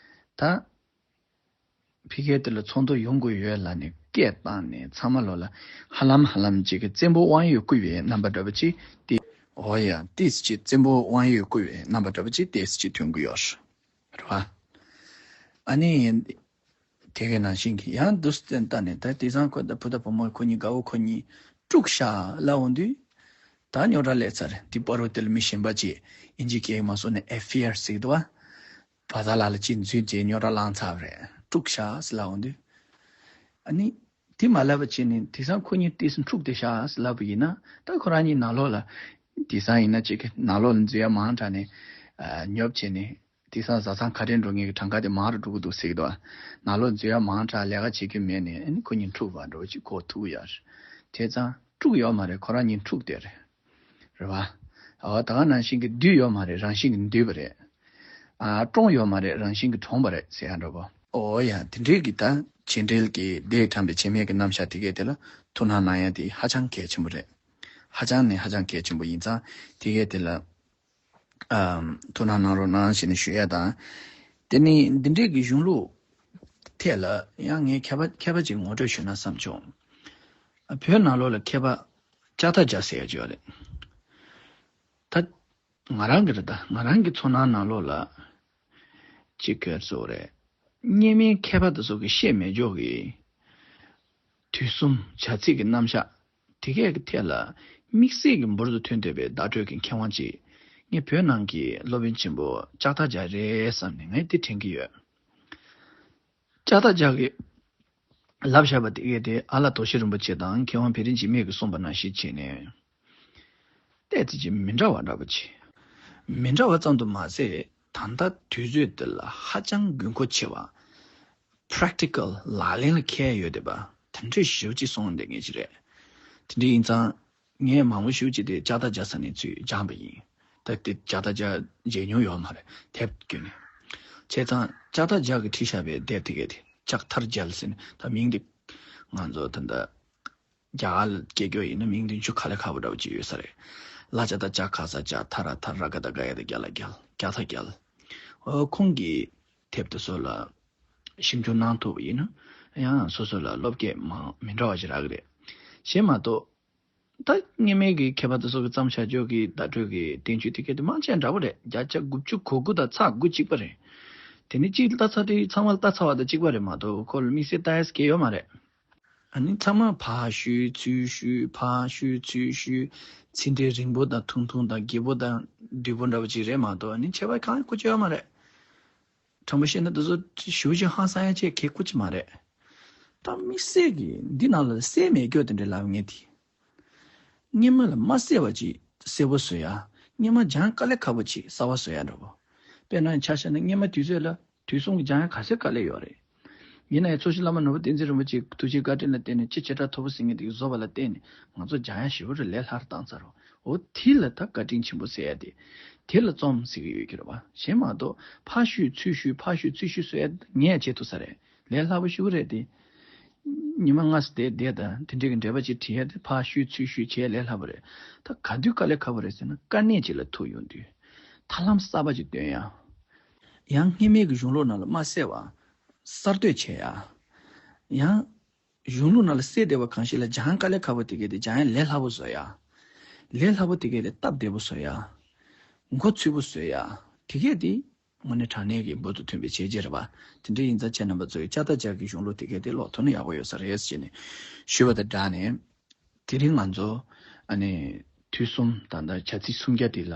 ད། ཕ་གི་དེ་ལ་ཚོགས་འདུ་ཡོང་དགོས་ཡོད་ལབ་ནས་སྐད་བཏང་ནས་ཚང་མ་ལོ་ལ་ཧ་ལམ་ཧ་ལམ་ཅིག་གི་བཙན་པོ་དབང་ཡོད་བསྐུལ་བའི་རྣམ་པ་འདྲ་པོ་ཅིག་སྟེ། འོ་ཡ་ཏིས་ཅིག་བཙན་པོ་དབང་ཡོད་བསྐུལ་བའི་རྣམ་པ་འདྲ་པོ་ཅིག་ཏིས་ཅིག་ཐོན་གི་ཡོད་རེད་བ། ཨ་ནི། དེ་གའི་ནང་བཞིན་གྱི་ཡང་འདུག་སྟེ་ལྟ་ནས་ད་དེང་སང་ཁོ་ད་བུ་དང་བུ་མོ་ཁོ་གཉིས་དགའ་བོ་ཁོ་གཉིས་དཀྲུགས་ཤག་ལབ་འོང་དུས། ད་རྙོག་དྲ་སླེབས་ཚར་རེད། དེ་པར་རོ་དེ་ལ་མི་གཞན་པ་ཅིག་ཨིན་ཇི་སྐད་མ་སོང་ནས་ཨེ་ཕི་ཡར་ཟེར་གི་འདུག་བ། བ་ད་ལ་ལ་ཅིག་འཛུལ་རྗེས་རྙོག་དྲ་ལངས་ཚར་བ་རེད། དཀྲུགས་ཤག་ཟེར་ལབ་འོང་དུས། ཨ་ནི། དེ་མ་ལབ་པ་བྱས་ནས་དེང་སང་ཁོ་གཉིས་ཏིས་འཁྲུག་བསྡད་ཤག་ཟེར་ལབ་པ་ཡིན་ན་ད་ཁོ་རང་གཉིས་ནང་ལོགས་ལ། དེང་སང་ཡིན་ན་ཅིག་གི་ནང་ལོགས་ལ་འཛུལ་ཡ་མང་དྲགས་ནས། ཨ་ཉོབ་བྱས་ནས། དེང་སང་བཟའ་ཚང་ཁ་བྲལ་འགྲོ་མཁན་གྱི་གྲངས་ཀ་དེ་མང་རུ་འགྲོ་གི་འདུག་ཟེར་གི་འདུག་ནང་ལོགས་འཛུལ་ཡ་མང་དྲགས་ལས་ཀ་བྱེད་རྒྱུ་མེད་ནས་ཨ་ནི་ཁོ་གཉིས་འཁྲུག་པ་འདྲ་བོ་ཅིག་གོ་ཐུག་ཡོད་རེད། བྱས་ཙང་དཀྲུག་ཡོད་མ་རེད། ཁོ་རང་གཉིས་འཁྲུག་བསྡད་རེད། རེད་བ། འོ་ད་ག་ནང་བཞིན་གྱི་འདུས་ཡོད་མ་རེད། རང་བཞིན་གྱིས་འདུས་པ་རེད། ཨ་བཀྲོངས་ཡོད་མ་རེད། རང་བཞིན་གྱིས་གྲོངས་པ་རེད་ཟེར་ཡ་འདྲ་བོ། འོ་ཡ་དེ་འདྲའི་གི་ད་བྱེད་འབྲེལ་གྱི་བརྡས་དྲངས་པའི་བྱེད་མེད་ཀྱི་རྣམ་གཞག་དེ་གས་དེ་ལ་ཐུགས་སྣང་གནང་ཡ་དེ་ཧ་ཅང་གལ་ཆེན་པོ་རེད། ཧ་ཅང་ནས་ཧ་ཅང་གལ་ཆེན་པོ་ཡིན་ཙང་དེ་གས་དེ་ལ། ཨམ། ཐུགས་སྣང་གནང་རོགས་གནང་ཞེས་ནས་ཞུ་ཡ་དང་། དེ་ནི་འདི་འདྲའི་གི་གཞུང་ལུགས་ཐད་ལ་ཡང་ངས་མཁས་པ་མཁས་པ་ཅིག་ངོ་སྤྲོད་ཞུས་ན་བསམ་བྱུང་། ཨ་བོད་ནང་ལོགས་ལ་མཁས་པ་ལྕགས་ཐག་རྒྱ་ཟེར་ཡ་ཅིག་ཡོད་རེད། ད་ང་རང་གི་རེད། ད་ང་རང་གི་ཚོར་སྣང་ནང་ལོགས་ལ་ཅིག་ག་རེ་ཟེར་དགོས་རེད། སྔོན་མའི་མཁས་པ་དེ་ཚོ་གི་བཤད་མེད་ཅོག་གི་དུས་གསུམ་བྱ་ཚིག་གི་རྣམ་གཞག་དེ་གས་ཀྱི་ཐད་ལ་དམིགས་བསལ་གྱི་འབུར་དུ་ཐོན་བསྡད་པའི་བརྡ་སྤྲོད་ཀྱི་མཁས་དབང་ཅིག་ངས་བོད་ནང་གི་སློབ་དཔོན་ཆེན་པོ་ལྕགས་ཐར་རྒྱ་རེད་བསམ་ནས་ངས་དེ་དྲན་གྱི་ཡོད། ལྕགས་ཐར་རྒྱ་གིས་ལབ་བཞག་པ་དེ་གས་དེ་ཨ་ལགས་དོ་ཤལ་རིན་པོ་ཆེ་དང་མཁས་དབང་བེ་རི་འཇིགས་མེད་ཀྱིས་གསུངས་པ་ནང་བཞིན་བྱས་ནས་ཏོག་ཙམ་ཅིག་མི་འདྲ་བ་འདྲ་པོ་ཅིག་མི་འདྲ་བ་ཙམ་དུ་མ་ཟད། ད་ལྟ་དུས་ཚོད་འདི་ལ་ཧ་ཅང་དགོས་མཁོ་ཆེ་བ། practical ལག་ལེན་ལ་འཁེལ་ཡོད་བསྡད་པ་དེ་འདྲ་ཞེ་པོ་ཅིག་གསུངས་བསྡད་མཁན་ཅིག་རེད། དེ་འདྲ་ཡིན་ཙང་ངས་མང་པོ་ཞེ་པོ་ཅིག་དེ་ལྕགས་ཐར་རྒྱ་ས་ནས་ཚུར་སྦྱངས་པ་ཡིན། ད་དེ་ལྕགས་ཐར་རྒྱ་མཇལ་མྱོང་ཡོད་མ་རེད། དེབ་བརྒྱུད་ནས། བྱས་ཙང་ལྕགས་ཐར་རྒྱ་གིས་བྲིས་བཞག་པའི་དེབ་དེ་གས་དེ་ལྕགས་ཐར་རྒྱལ་ཟེར་ནས་ད་མིང་དེ་ང་ཚོ་ད་ལྟ་རྒྱ་གར་ལ་སྐད་སྐྱོར་ཡིན་ན་མིང་དེ་འཇུ་ག་ལེ་ཁག་པོ་འདྲ་པོ་ཅིག་ཡོད་ས་རེད། ལ་ལྕགས་ད་ལྕགས་ག་ས་ལྕགས་ཐ་ར་ཐར་ར་ག་ད་ག་ཡ་ད་རྒྱ་ལ་རྒྱལ་རྒྱ་ཐ་རྒྱལ། ཨོ་ཁོང་གི་དེབ་དེ་ཚོ་ལ་ཞིབ་འཇུག་གནང་ཐུབ་པ་ཡིན་ན་ཡང་སོ་སོ་ལ་བློ་སྐྱེད་མང་མི་འདྲ་བ་ཞིག་རག་གི་རེད། གཞན་མ་གཏོགས་ད་སྔོན་མའི་གི་མཁས་པ་དེ་ཚོ་གི་བརྩམས་བཞག་ཆོག་གི་བརྡ་སྤྲོད་ཀྱི་བསྟན་བཅོས་དེ་གས་དེ་མང་ཆེ་འདྲ་པོ་རེད། བརྒྱ་ཆ་དགུ་བཅུ་གོ་དགུ་དང་ཚེག་དགུ་གཅིག་པ་རེད། དེ་ནི་གཅིག་ལྟ་ཚར་དུས་ཚང་མ་ལ་ལྟ་ཚར་བ་དང་གཅིག་པ་རེད་མ་གཏོགས་ཁོ་ལ་དམིགས་བསལ་ལྟ་ཡ་སྐད་ཡོད་མ་རེད། ཨ་ནི་ཚང་མ་ཕར་བཤུས་ཚུར་བཤུས་ཕར་བཤུས་ཚུར་བཤུས། ཚིག་འགྲེལ་རིང་པོ་དང་ཐུང་ཐུང་དང་རྒྱས་པོ་དང་བསྡུས་པོ་འདྲ་པོ་ཅིག་རེད་མ་གཏོགས་ཨ་ནི་ཁྱད་པར་གང་ཡང་ཁུ་ཅི་ཡོད་མ་རེད། དྲང་པོ་བཤད་ན་དེ་ཚོ་ཞུ་ཞིང་ཧང་སང་ཡ་ཆེ་གེ་ཁུ་ཅི་མ་རེད། ད་དམིགས་བསལ་གྱི་འདི་ནང་ལ་གསལ་མེད་སྐྱོ་དེ་འདྲའི་ལབ་ངེས་དེ། སྔོན་མ་ལ་མ་གསལ་བ་ཅིག་གསལ་པོ་བཟོ་ཡ། སྔོན་མ་སྦྱང་དཀའ་ལས་ཁག་པོ་ཅིག་གསར་པ་བཟོ་ཡ་འདྲ་པོ། དཔེར་ན་ཆ་བཞག་ན་སྔོན་མ་དུས་ཚོད་ལ་དུས་གསུམ་གྱི་སྦྱང་ཡ་ག་ཚོད་དཀའ་ལས་ཡོད་རེད། ཡིན་ན་ཡང་ཚོགས་ཞིང་བླ་མ་ནོར་བུ་བསྟན་འཛིན་རིན་པོ་ཆེའི་ཐུགས་རྗེ་བཀའ་དྲིན་ལ་བརྟེན་ནས་ཅི་བྱེ་བྲག་ཐོབ་པོ་ཟེར་མཁན་དེ་གི་བཟོ་བ་ལ་བརྟེན་ནས་ང་ཚོ་སྦྱང་ཡ་ཞེ་པོ་རེ་ལས་སླར་བཏང་ཚར་རོ། འོ་དེ་ལ་ད་བཀའ་དྲིན་ཆེན་པོ་ཟེར་ཡ་དེ། དེ་ལ་རྩོམ་ཟེར་གི་ཡོད་ཀྱི་རེད་བ། གཞན་མ་གཏོགས་ཕར་བཤུས་ཚུར་བཤུས་ཕར་བཤུས་ཚུར་བཤུས་བཟོ་ཡ་ངས་བྱེད་ཐུབ་ས་རེད། ལས་སླ་པོ་ཞེ་པོ་རེད་དེ། ཉི་མ་ལྔ་ཙམ་བསྡད་བསྡད་དང་དེ་འདྲའི་གི་འགྲེལ་པ་ཅིག་བྲིས་ཡ་དེ་ཕར་བཤུས་ཚུར་བཤུས་བྱས་ལས་སླ་པོ་རེད། ད་ག་དུས་དཀའ་ལས་ཁག་པོ་རེད་ཟེར་ན་དཀའ་གནད་ཅིག་ལ་ཐུག་ཡོང་དུས། ཐབས་ལམ་གསར་པ་ཅིག་སྟོན་ཡ། ཡང་སྔོན་མའི་གི་གཞུང་ལུགས་ནང་ལ་མ་གསལ་བ། གསར་གཏོད་བྱེད་ཡ། ཡང་། གཞུང་ལུགས་ནང་ལ་གསལ་བསྡད་པ་གང་ཞིག་ལ་སྦྱང་དཀའ་ལས་ཁག་པོ་དེ་གས་དེ་སྦྱང་ཡ་ལས་སླ་པོ་བཟོ་ཡ། ལས་སླ་པོ་དེ་གས་དེ་སྟབས་བདེ་པོ་བཟོ་ཡ། མགོ་ཚོས་པོ་བཟོ་ཡ། དེ་གས་དེ་དངོས་གནས་དྲང་གནས་ཀྱི་འབུར་དུ་ཐོན་པའི་བྱས་རྗེས་རེད་པ། དེ་འདྲ་ཡིན་ཙང་ཁྱེད་རྣམ་པ་ཚོ་ཡིས་ལྕགས་ཐར་རྒྱ་གི་གཞུང་ལུགས་དེ་གས་དེ་ཀློག་ཐུབ་ན་ཡག་པོ་ཡོད་ས་རེད་ཟེར་ནས་ཞུས་པ་དང་སྦྲགས་ནས། དེ་རིང་ང་ཚོ་ཨ་ནི་དུས་གསུམ་ད་ལྟ་བྱ་ཚིག་སུམ་བརྒྱ་དེ་ལ་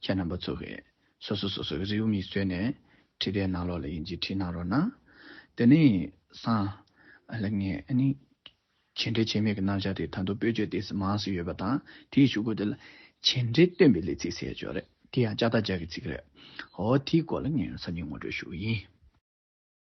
ཁྱེད་རྣམ་པ་ཚོ་གིས་སོ་སོ་སོ་སོ་གི་རེའུ་མིག་བཟོས་ནས་བྲིས་དེབ་ནང་ལོགས་ལ་ཡིན་གཅིག་བྲིས་གནང་རོགས་གནང་། དེ་ནས་སང་ཨ་ལ་ངས་ཨ་ནི་བྱེད་འབྲེལ་བྱེད་མེད་ཀྱི་རྣམ་གཞག་དེ་ད་དུང་དཔེ་བརྗོད་དེ་མང་སུ་ཡོད་པ་དང་དེའི་གཞུག་གུ་དེ་ལ་བྱེད་འབྲེལ་སྟོན་པའི་ལས་ཚིག་ཟེར་ཡ་ཅིག་ཡོད་རེད། དེ་ཡང་ལྕགས་ཐར་རྒྱ་གི་ཚིག་རེད། འོ་དེའི་སྐོར་ལ་ངས་སང་ཉིན་ངོ་སྤྲོད་ཞུ་གི་ཡིན།